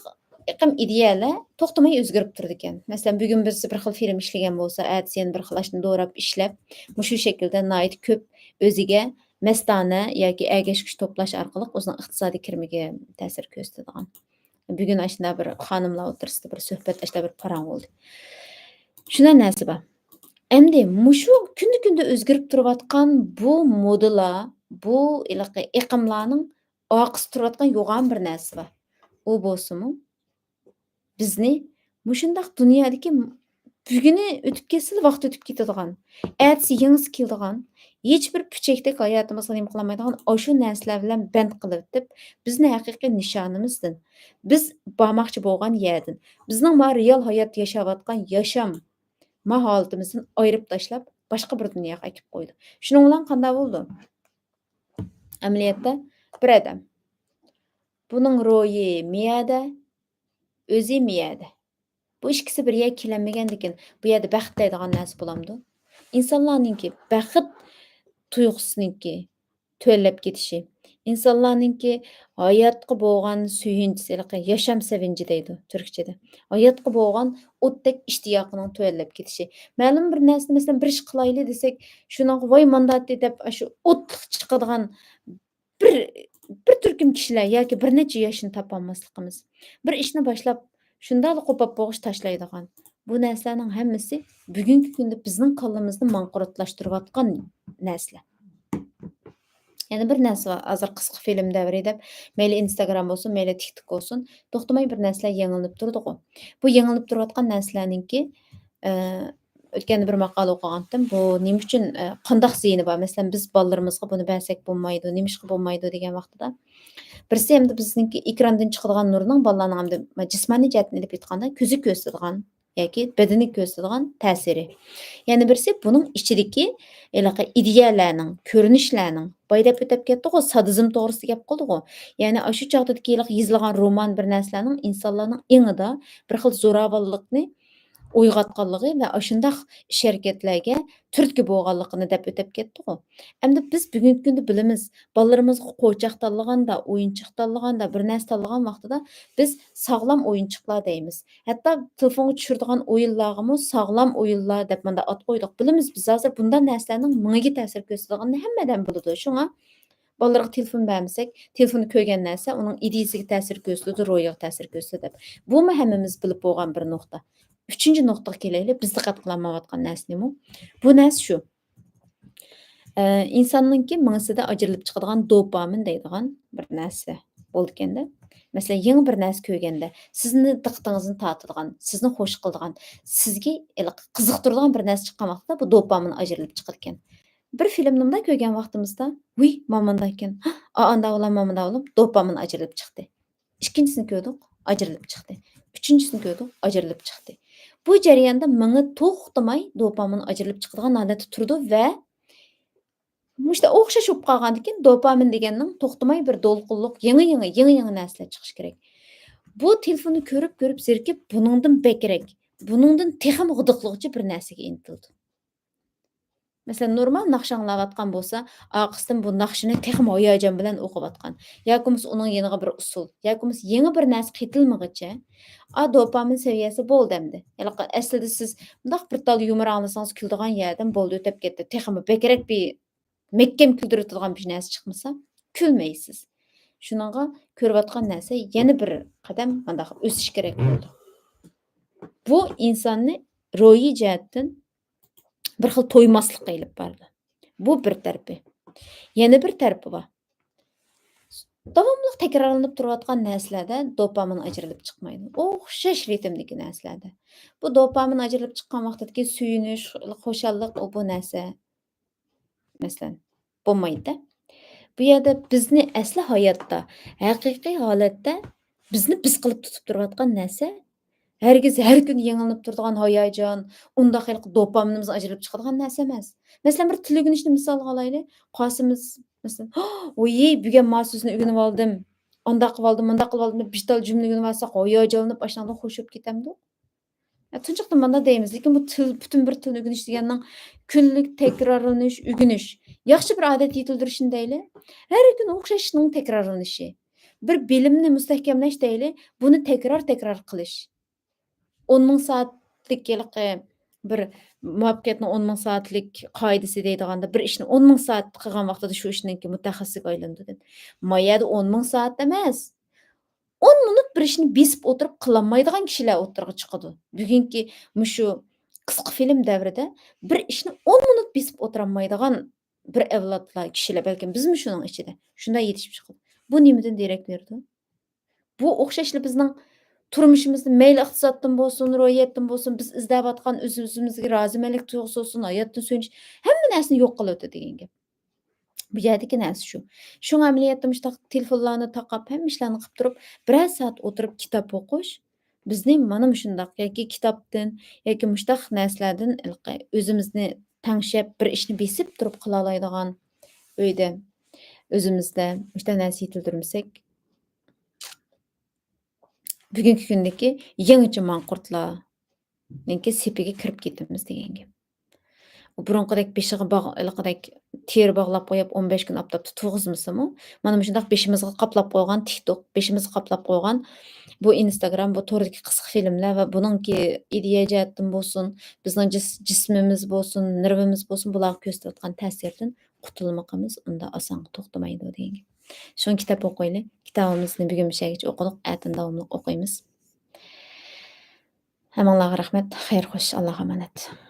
ئېقىم ئىدىيەلەر توختىماي ئۆزگىرىپ تۇرىدىكەن. مەسىلەن، بۈگۈن بىرسى بىر خىل فىلىم ئىشلىگەن بولسا، ئەتىسى يەنە بىر خىل ئاشۇنى دوراپ ئىشلەپ، مۇشۇ شەكىلدە ناھايىتى كۆپ ئۆزىگە مەستانە ياكى ئەگەشكۈچ توپلاش ئارقىلىق ئۆزىنىڭ ئىقتىسادىي كىرىمىگە تەسىر كۆرسىتىدىغان. بۈگۈن ئاشۇنداق بىر خانىملار ئوتتۇرىسىدا بىر سۆھبەت، ئاشۇنداق بىر پاراڭ بولدى. شۇنداق نەرسە بار. ئەمدى مۇشۇ كۈندە كۈندە ئۆزگىرىپ تۇرۇۋاتقان بۇ مودىلار، بۇ ھېلىقى ئېقىملارنىڭ ئارقىسىدا تۇرۇۋاتقان يوغان بىر نەرسە بار. ئۇ بولسىمۇ، بىزنى مۇشۇنداق دۇنيادىكى بۈگۈنى ئۆتۈپ كەتسىلا، ۋاقىت ئۆتۈپ كېتىدىغان، ئەتىسى يېڭىسى كېلىدىغان، ھېچبىر پۈچەكتەك ھاياتىمىزغا نېمە قىلالمايدىغان ئاشۇ نەرسىلەر بىلەن بەند قىلىۋېتىپ، بىزنى ھەقىقىي نىشانىمىزدىن، بىز بارماقچى بولغان يەردىن، بىزنىڭ ما رېئال ھايات ياشاۋاتقان ياشام، ما ھالىتىمىزدىن ئايرىپ تاشلاپ، باشقا بىر دۇنياغا ئەكىپ قويىدۇ. شۇنىڭ بىلەن قانداق بولىدۇ؟ ئەمەلىيەتتە بىر ئادەم، بۇنىڭ روھى مىيەدە، ئۆزى مىيەدە. بۇ ئىككىسى بىر يەرگە كېلەلمىگەندىكىن، بۇ يەردە بەخت دەيدىغان نەرسە بولامدۇ؟ ئىنسانلارنىڭكى بەخت تۇيغۇسىنىڭكى تۆۋەنلەپ كېتىشى، ئىنسانلارنىڭكى ھاياتقا بولغان سۆيۈنچىسى، ھېلىقى ياشام سېغىنچى دەيدۇ تۈركچىدە. ھاياتقا بولغان ئوتتەك ئىشتىياقىنىڭ تۆۋەنلەپ كېتىشى. مەلۇم بىر نەرسىنى، مەسىلەن، بىر ئىش قىلايلى دېسەك، شۇنىڭغا ۋاي مانداتتى دەپ، ئاشۇ ئوتلۇق چىقىدىغان بىر، بىر تۈركۈم كىشىلەر ياكى بىر نەچچە ياشنى تاپالماسلىقىمىز. بىر ئىشنى باشلاپ، شۇنداقلا قوپاپ بولغۇچە تاشلايدىغان. بۇ نەرسىلەرنىڭ ھەممىسى بۈگۈنكى كۈندە بىزنىڭ كاللىمىزنى ماڭقۇرتلاشتۇرۇۋاتقان نەرسىلەر. يەنە بىر نەرسە بار. ھازىر قىسقا فىلىم دەۋرى دەپ، مەيلى ئىنستاگرام بولسۇن، مەيلى تىك توك بولسۇن، توختىماي بىر نەرسىلەر يېڭىلىنىپ تۇرىدىغۇ. بۇ يېڭىلىنىپ تۇرۇۋاتقان نەرسىلەرنىڭكى، ئە، ئۆتكەندە بىر ماقالە ئوقۇغانتىم. بۇ نېمە ئۈچۈن، ئە، قانداق زىيىنى بار؟ مەسىلەن، بىز بالىلىرىمىزغا بۇنى بەرسەك بولمايدۇ، نېمىشقا بولمايدۇ دېگەن ۋاقتىدا، بىرسى ئەمدى بىزنىڭكى ئېكراندىن چىقىدىغان نۇرنىڭ بالىلارنىڭ ئەمدى جىسمانىي جەھەتتىن ئېلىپ ئېيتقاندا كۆزى كۆرسىتىدىغان ياكى بەدىنى كۆرسىتىدىغان تەسىرى. يەنە بىرسى بۇنىڭ ئىچىدىكى ھېلىقى ئىدىيەلەرنىڭ، كۆرۈنۈشلەرنىڭ، بايا دەپ ئۆتۈپ كەتتۇقغۇ، سادىزم توغرىسىدا گەپ قىلدىغۇ. يەنى ئاشۇ چاغدىكى ھېلىقى يېزىلغان رومان بىر نەرسىلەرنىڭ ئىنسانلارنىڭ ئېڭىدا بىر خىل زوراۋانلىقنى ئويغاتقانلىقى ۋە ئاشۇنداق ئىش ھەرىكەتلەرگە تۈرتكە بولغانلىقىنى دەپ ئۆتۈپ كەتتىغۇ. ئەمدى بىز بۈگۈنكى كۈندە بىلىمىز، بالىلىرىمىزغا قوچاق تاللىغاندا، ئويۇنچۇق تاللىغاندا، بىر نەرسە تاللىغان ۋاقتىدا بىز ساغلام ئويۇنچۇقلار دەيمىز. ھەتتا تېلېفونغا چۈشۈرىدىغان ئويۇنلارغىمۇ ساغلام ئويۇنلار دەپ مۇنداق ئات قويدۇق. بىلىمىز، بىز ھازىر بۇنداق نەرسىلەرنىڭ مېڭىگە تەسىر كۆرسىتىدىغىنىنى ھەممە ئادەم بىلىدۇ. شۇڭا بالىلارغا تېلېفون بەرمىسەك، تېلېفوندا كۆرگەن نەرسە ئۇنىڭ ئىدىيىسىگە تەسىر كۆرسىتىدۇ، روھىغا تەسىر كۆرسىتىدۇ دەپ. بۇمۇ ھەممىمىز بىلىپ بولغان بىر نۇقتا. ئۈچىنچى نۇقتىغا كېلەيلى، بىز دىققەت قىلالمايۋاتقان نەرسە نېمە؟ بۇ نەرسە شۇ. ئە، ئىنساننىڭكى مېڭىسىدە ئاجرىلىپ چىقىدىغان دوپامىن دەيدىغان بىر نەرسە بولىدىكەن-دە. مەسىلەن، يېڭى بىر نەرسە كۆرگەندە، سىزنى دىققىتىڭىزنى تارتىدىغان، سىزنى خوش قىلىدىغان، سىزگە ھېلىقى قىزىقتۇرىدىغان بىر نەرسە چىققان ۋاقىتتا بۇ دوپامىن ئاجرىلىپ چىقىدىكەن. بىر فىلىمنى مۇنداق كۆرگەن ۋاقتىمىزدا، ۋۇي، مانا مۇنداق ئىكەن، ئا، ئانداق بولار، مانا مۇنداق بولۇپ، دوپامىن ئاجرىلىپ چىقتى. ئىككىنچىسىنى كۆردۇق، ئاجرىلىپ چىقتى. ئۈچىنچىسىنى كۆردۇق، ئاجرىلىپ چىقتى. بۇ جەرياندا مېڭە توختىماي دوپامىن ئاجرىلىپ چىقىدىغان ھالەتتە تۇرىدۇ ۋە مۇشۇنداق ئوخشاش بولۇپ قالغاندىن كېيىن دوپامىن دېگەننىڭ توختىماي بىر دولقۇنلۇق يېڭى، يېڭى، يېڭى، يېڭى نەرسىلەر چىقىشى كېرەك. بۇ تېلېفوننى كۆرۈپ، كۆرۈپ زېرىكىپ، بۇنىڭدىن بەكرەك، بۇنىڭدىن تېخىمۇ غىدىقلىغۇچە بىر نەرسىگە ئىنتىلىدۇ. مەسىلەن، نورمال ناخشا ئاڭلاۋاتقان بولسا، ئارقىسىدىن بۇ ناخشىنى تېخىمۇ ھاياجان بىلەن ئوقۇۋاتقان. ياكى بولمىسا ئۇنىڭ يېنىغا بىر ئۇسسۇل، ياكى بولمىسا يېڭى بىر نەرسە قېتىلمىغىچە، ئا، دوپامىن سەۋىيەسى بولدى ئەمدى. ھېلىقى ئەسلىدە سىز مۇنداق بىر تال يۇمۇر ئاڭلىسىڭىز كۈلىدىغان يەردىن بولدى، ئۆتۈپ كەتتى. تېخىمۇ بەكرەك بىر مەھكەم كۈلدۈرۈۋېتىدىغان بىر نەرسە چىقمىسا، كۈلمەيسىز. شۇنىڭغا كۆرۈۋاتقان نەرسە يەنە بىر قەدەم مۇنداق ئۆسۈش كېرەك بولىدۇ. بۇ ئىنساننى روھىي جەھەتتىن بىر خىل تويماسلىققا ئېلىپ بارىدۇ. بۇ بىر تەرىپى. يەنە بىر تەرىپى بار. داۋاملىق تەكرارلىنىپ تۇرۇۋاتقان نەرسىلەردە دوپامىن ئاجرىلىپ چىقمايدۇ. ئوخشاش رىتىمدىكى نەرسىلەردە. بۇ دوپامىن ئاجرىلىپ چىققان ۋاقتىدىكى سۆيۈنۈش، خۇشاللىق، ئۇ بۇ نەرسە، مەسىلەن، بولمايدۇ-دە. بۇ يەردە بىزنى ئەسلى ھاياتتا، ھەقىقىي ھالەتتە بىزنى بىز قىلىپ تۇتۇپ تۇرۇۋاتقان نەرسە ھەرگىز ھەر كۈنى يېڭىلىنىپ تۇرىدىغان ھاياجان، ئۇنداق ھېلىقى دوپامىنىمىز ئاجرىلىپ چىقىدىغان نەرسە ئەمەس. مەسىلەن، بىر تىل ئۆگىنىشنى مىسالغا ئالايلى. قاسىمىز، مەسىلەن، ۋوي، بۈگۈن ما سۆزنى ئۆگىنىۋالدىم، ئانداق قىلىۋالدىم، مۇنداق قىلىۋالدىم دەپ بىر تال جۈملە ئۆگىنىۋالساق، ھاياجانلىنىپ ئاشۇنداقلا خوش بولۇپ كېتەمدۇق؟ يا، تۇنجۇقتىن مانا دەيمىز، لېكىن بۇ تىل، پۈتۈن بىر تىلنى ئۆگىنىش دېگەننىڭ كۈنلۈك تەكرارلىنىش، ئۆگىنىش، ياخشى بىر ئادەت يېتىلدۈرۈشنى دەيلى، ھەر كۈنى ئوخشاش ئىشنىڭ تەكرارلىنىشى. بىر بىلىمنى مۇستەھكەملەش دەيلى، بۇنى تەكرار، تەكرار قىلىش. ئون مىڭ سائەتلىك ھېلىقى بىر مۇۋەپپەقىيەتنىڭ ئون مىڭ سائەتلىك قائىدىسى دەيدىغاندا، بىر ئىشنى ئون مىڭ سائەت قىلغان ۋاقتىدا شۇ ئىشنىڭكى مۇتەخەسسىسىگە ئايلىنىدۇ دېدى. ما يەردە ئون مىڭ سائەت ئەمەس، ئون مىنۇت بىر ئىشنى بېسىپ ئولتۇرۇپ قىلالمايدىغان كىشىلەر ئوتتۇرىغا چىقىدۇ. بۈگۈنكى مۇشۇ قىسقا فىلىم دەۋرىدە بىر ئىشنى ئون مىنۇت بېسىپ ئولتۇرالمايدىغان بىر ئەۋلادلار، كىشىلەر، بەلكىم بىزمۇ شۇنىڭ ئىچىدە شۇنداق يېتىشىپ چىقىدۇ. بۇ نېمىدىن دېرەك بېرىدۇ؟ بۇ ئوخشاشلا بىزنىڭ تۇرمۇشىمىزدا، مەيلى ئىقتىسادتىن بولسۇن، روھىيەتتىن بولسۇن، بىز ئىزدەۋاتقان ئۆز-ئۆزىمىزگە رازىمەنلىك تۇيغۇسى بولسۇن، ھاياتتىن سۆيۈنۈش، ھەممە نەرسىنى يوق قىلىۋېتىدۇ دېگەن گەپ. بۇ يەردىكى نەرسە شۇ. شۇڭا ئەمەلىيەتتە مۇشۇنداق تېلېفونلارنى تاقاپ، ھەممە ئىشلارنى قىلىپ تۇرۇپ، بىرەر سائەت ئولتۇرۇپ كىتاب ئوقۇش بىزنى مانا مۇشۇنداق ياكى كىتابتىن، ياكى مۇشۇنداق نەرسىلەردىن ھېلىقى ئۆزىمىزنى تەڭشەپ، بىر ئىشنى بېسىپ تۇرۇپ قىلالايدىغان ئۆيدە، ئۆزىمىزدە مۇشۇنداق نەرسە يېتىلدۈرمىسەك، بۈگۈنكى كۈندىكى يېڭىچە ماڭقۇرتلارنىڭكى سېپىگە كىرىپ كېتىمىز دېگەن گەپ. ئۇ بۇرۇنقىدەك بېشىغا باغ-، ھېلىقىدەك تېرە باغلاپ قويۇپ، ئون بەش كۈن ئاپتاپتا تۇرغۇزمىسىمۇ، مانا مۇشۇنداق بېشىمىزغا قاپلاپ قويغان تىك توك، بېشىمىزغا قاپلاپ قويغان بۇ ئىنستاگرام، بۇ توردىكى قىسقا فىلىملەر ۋە بۇنىڭكى ئىدىيە جەھەتتىن بولسۇن، بىزنىڭ جىس-، جىسمىمىز بولسۇن، نېرۋىمىز بولسۇن، بۇلارغا كۆرسىتىۋاتقان تەسىرىدىن قۇتۇلمىقىمىز ئۇنداق ئاسانغا توختىمايدۇ دېگەن گەپ. شۇڭا كىتاب ئوقۇيلى. كىتابىمىزنى بۈگۈن مۇشۇ يەرگىچە ئوقۇدۇق، ئەتىن داۋاملىق ئوقۇيمىز. ھەممىڭلارغا رەھمەت، خەير خوش، ئاللاغا ئامانەت.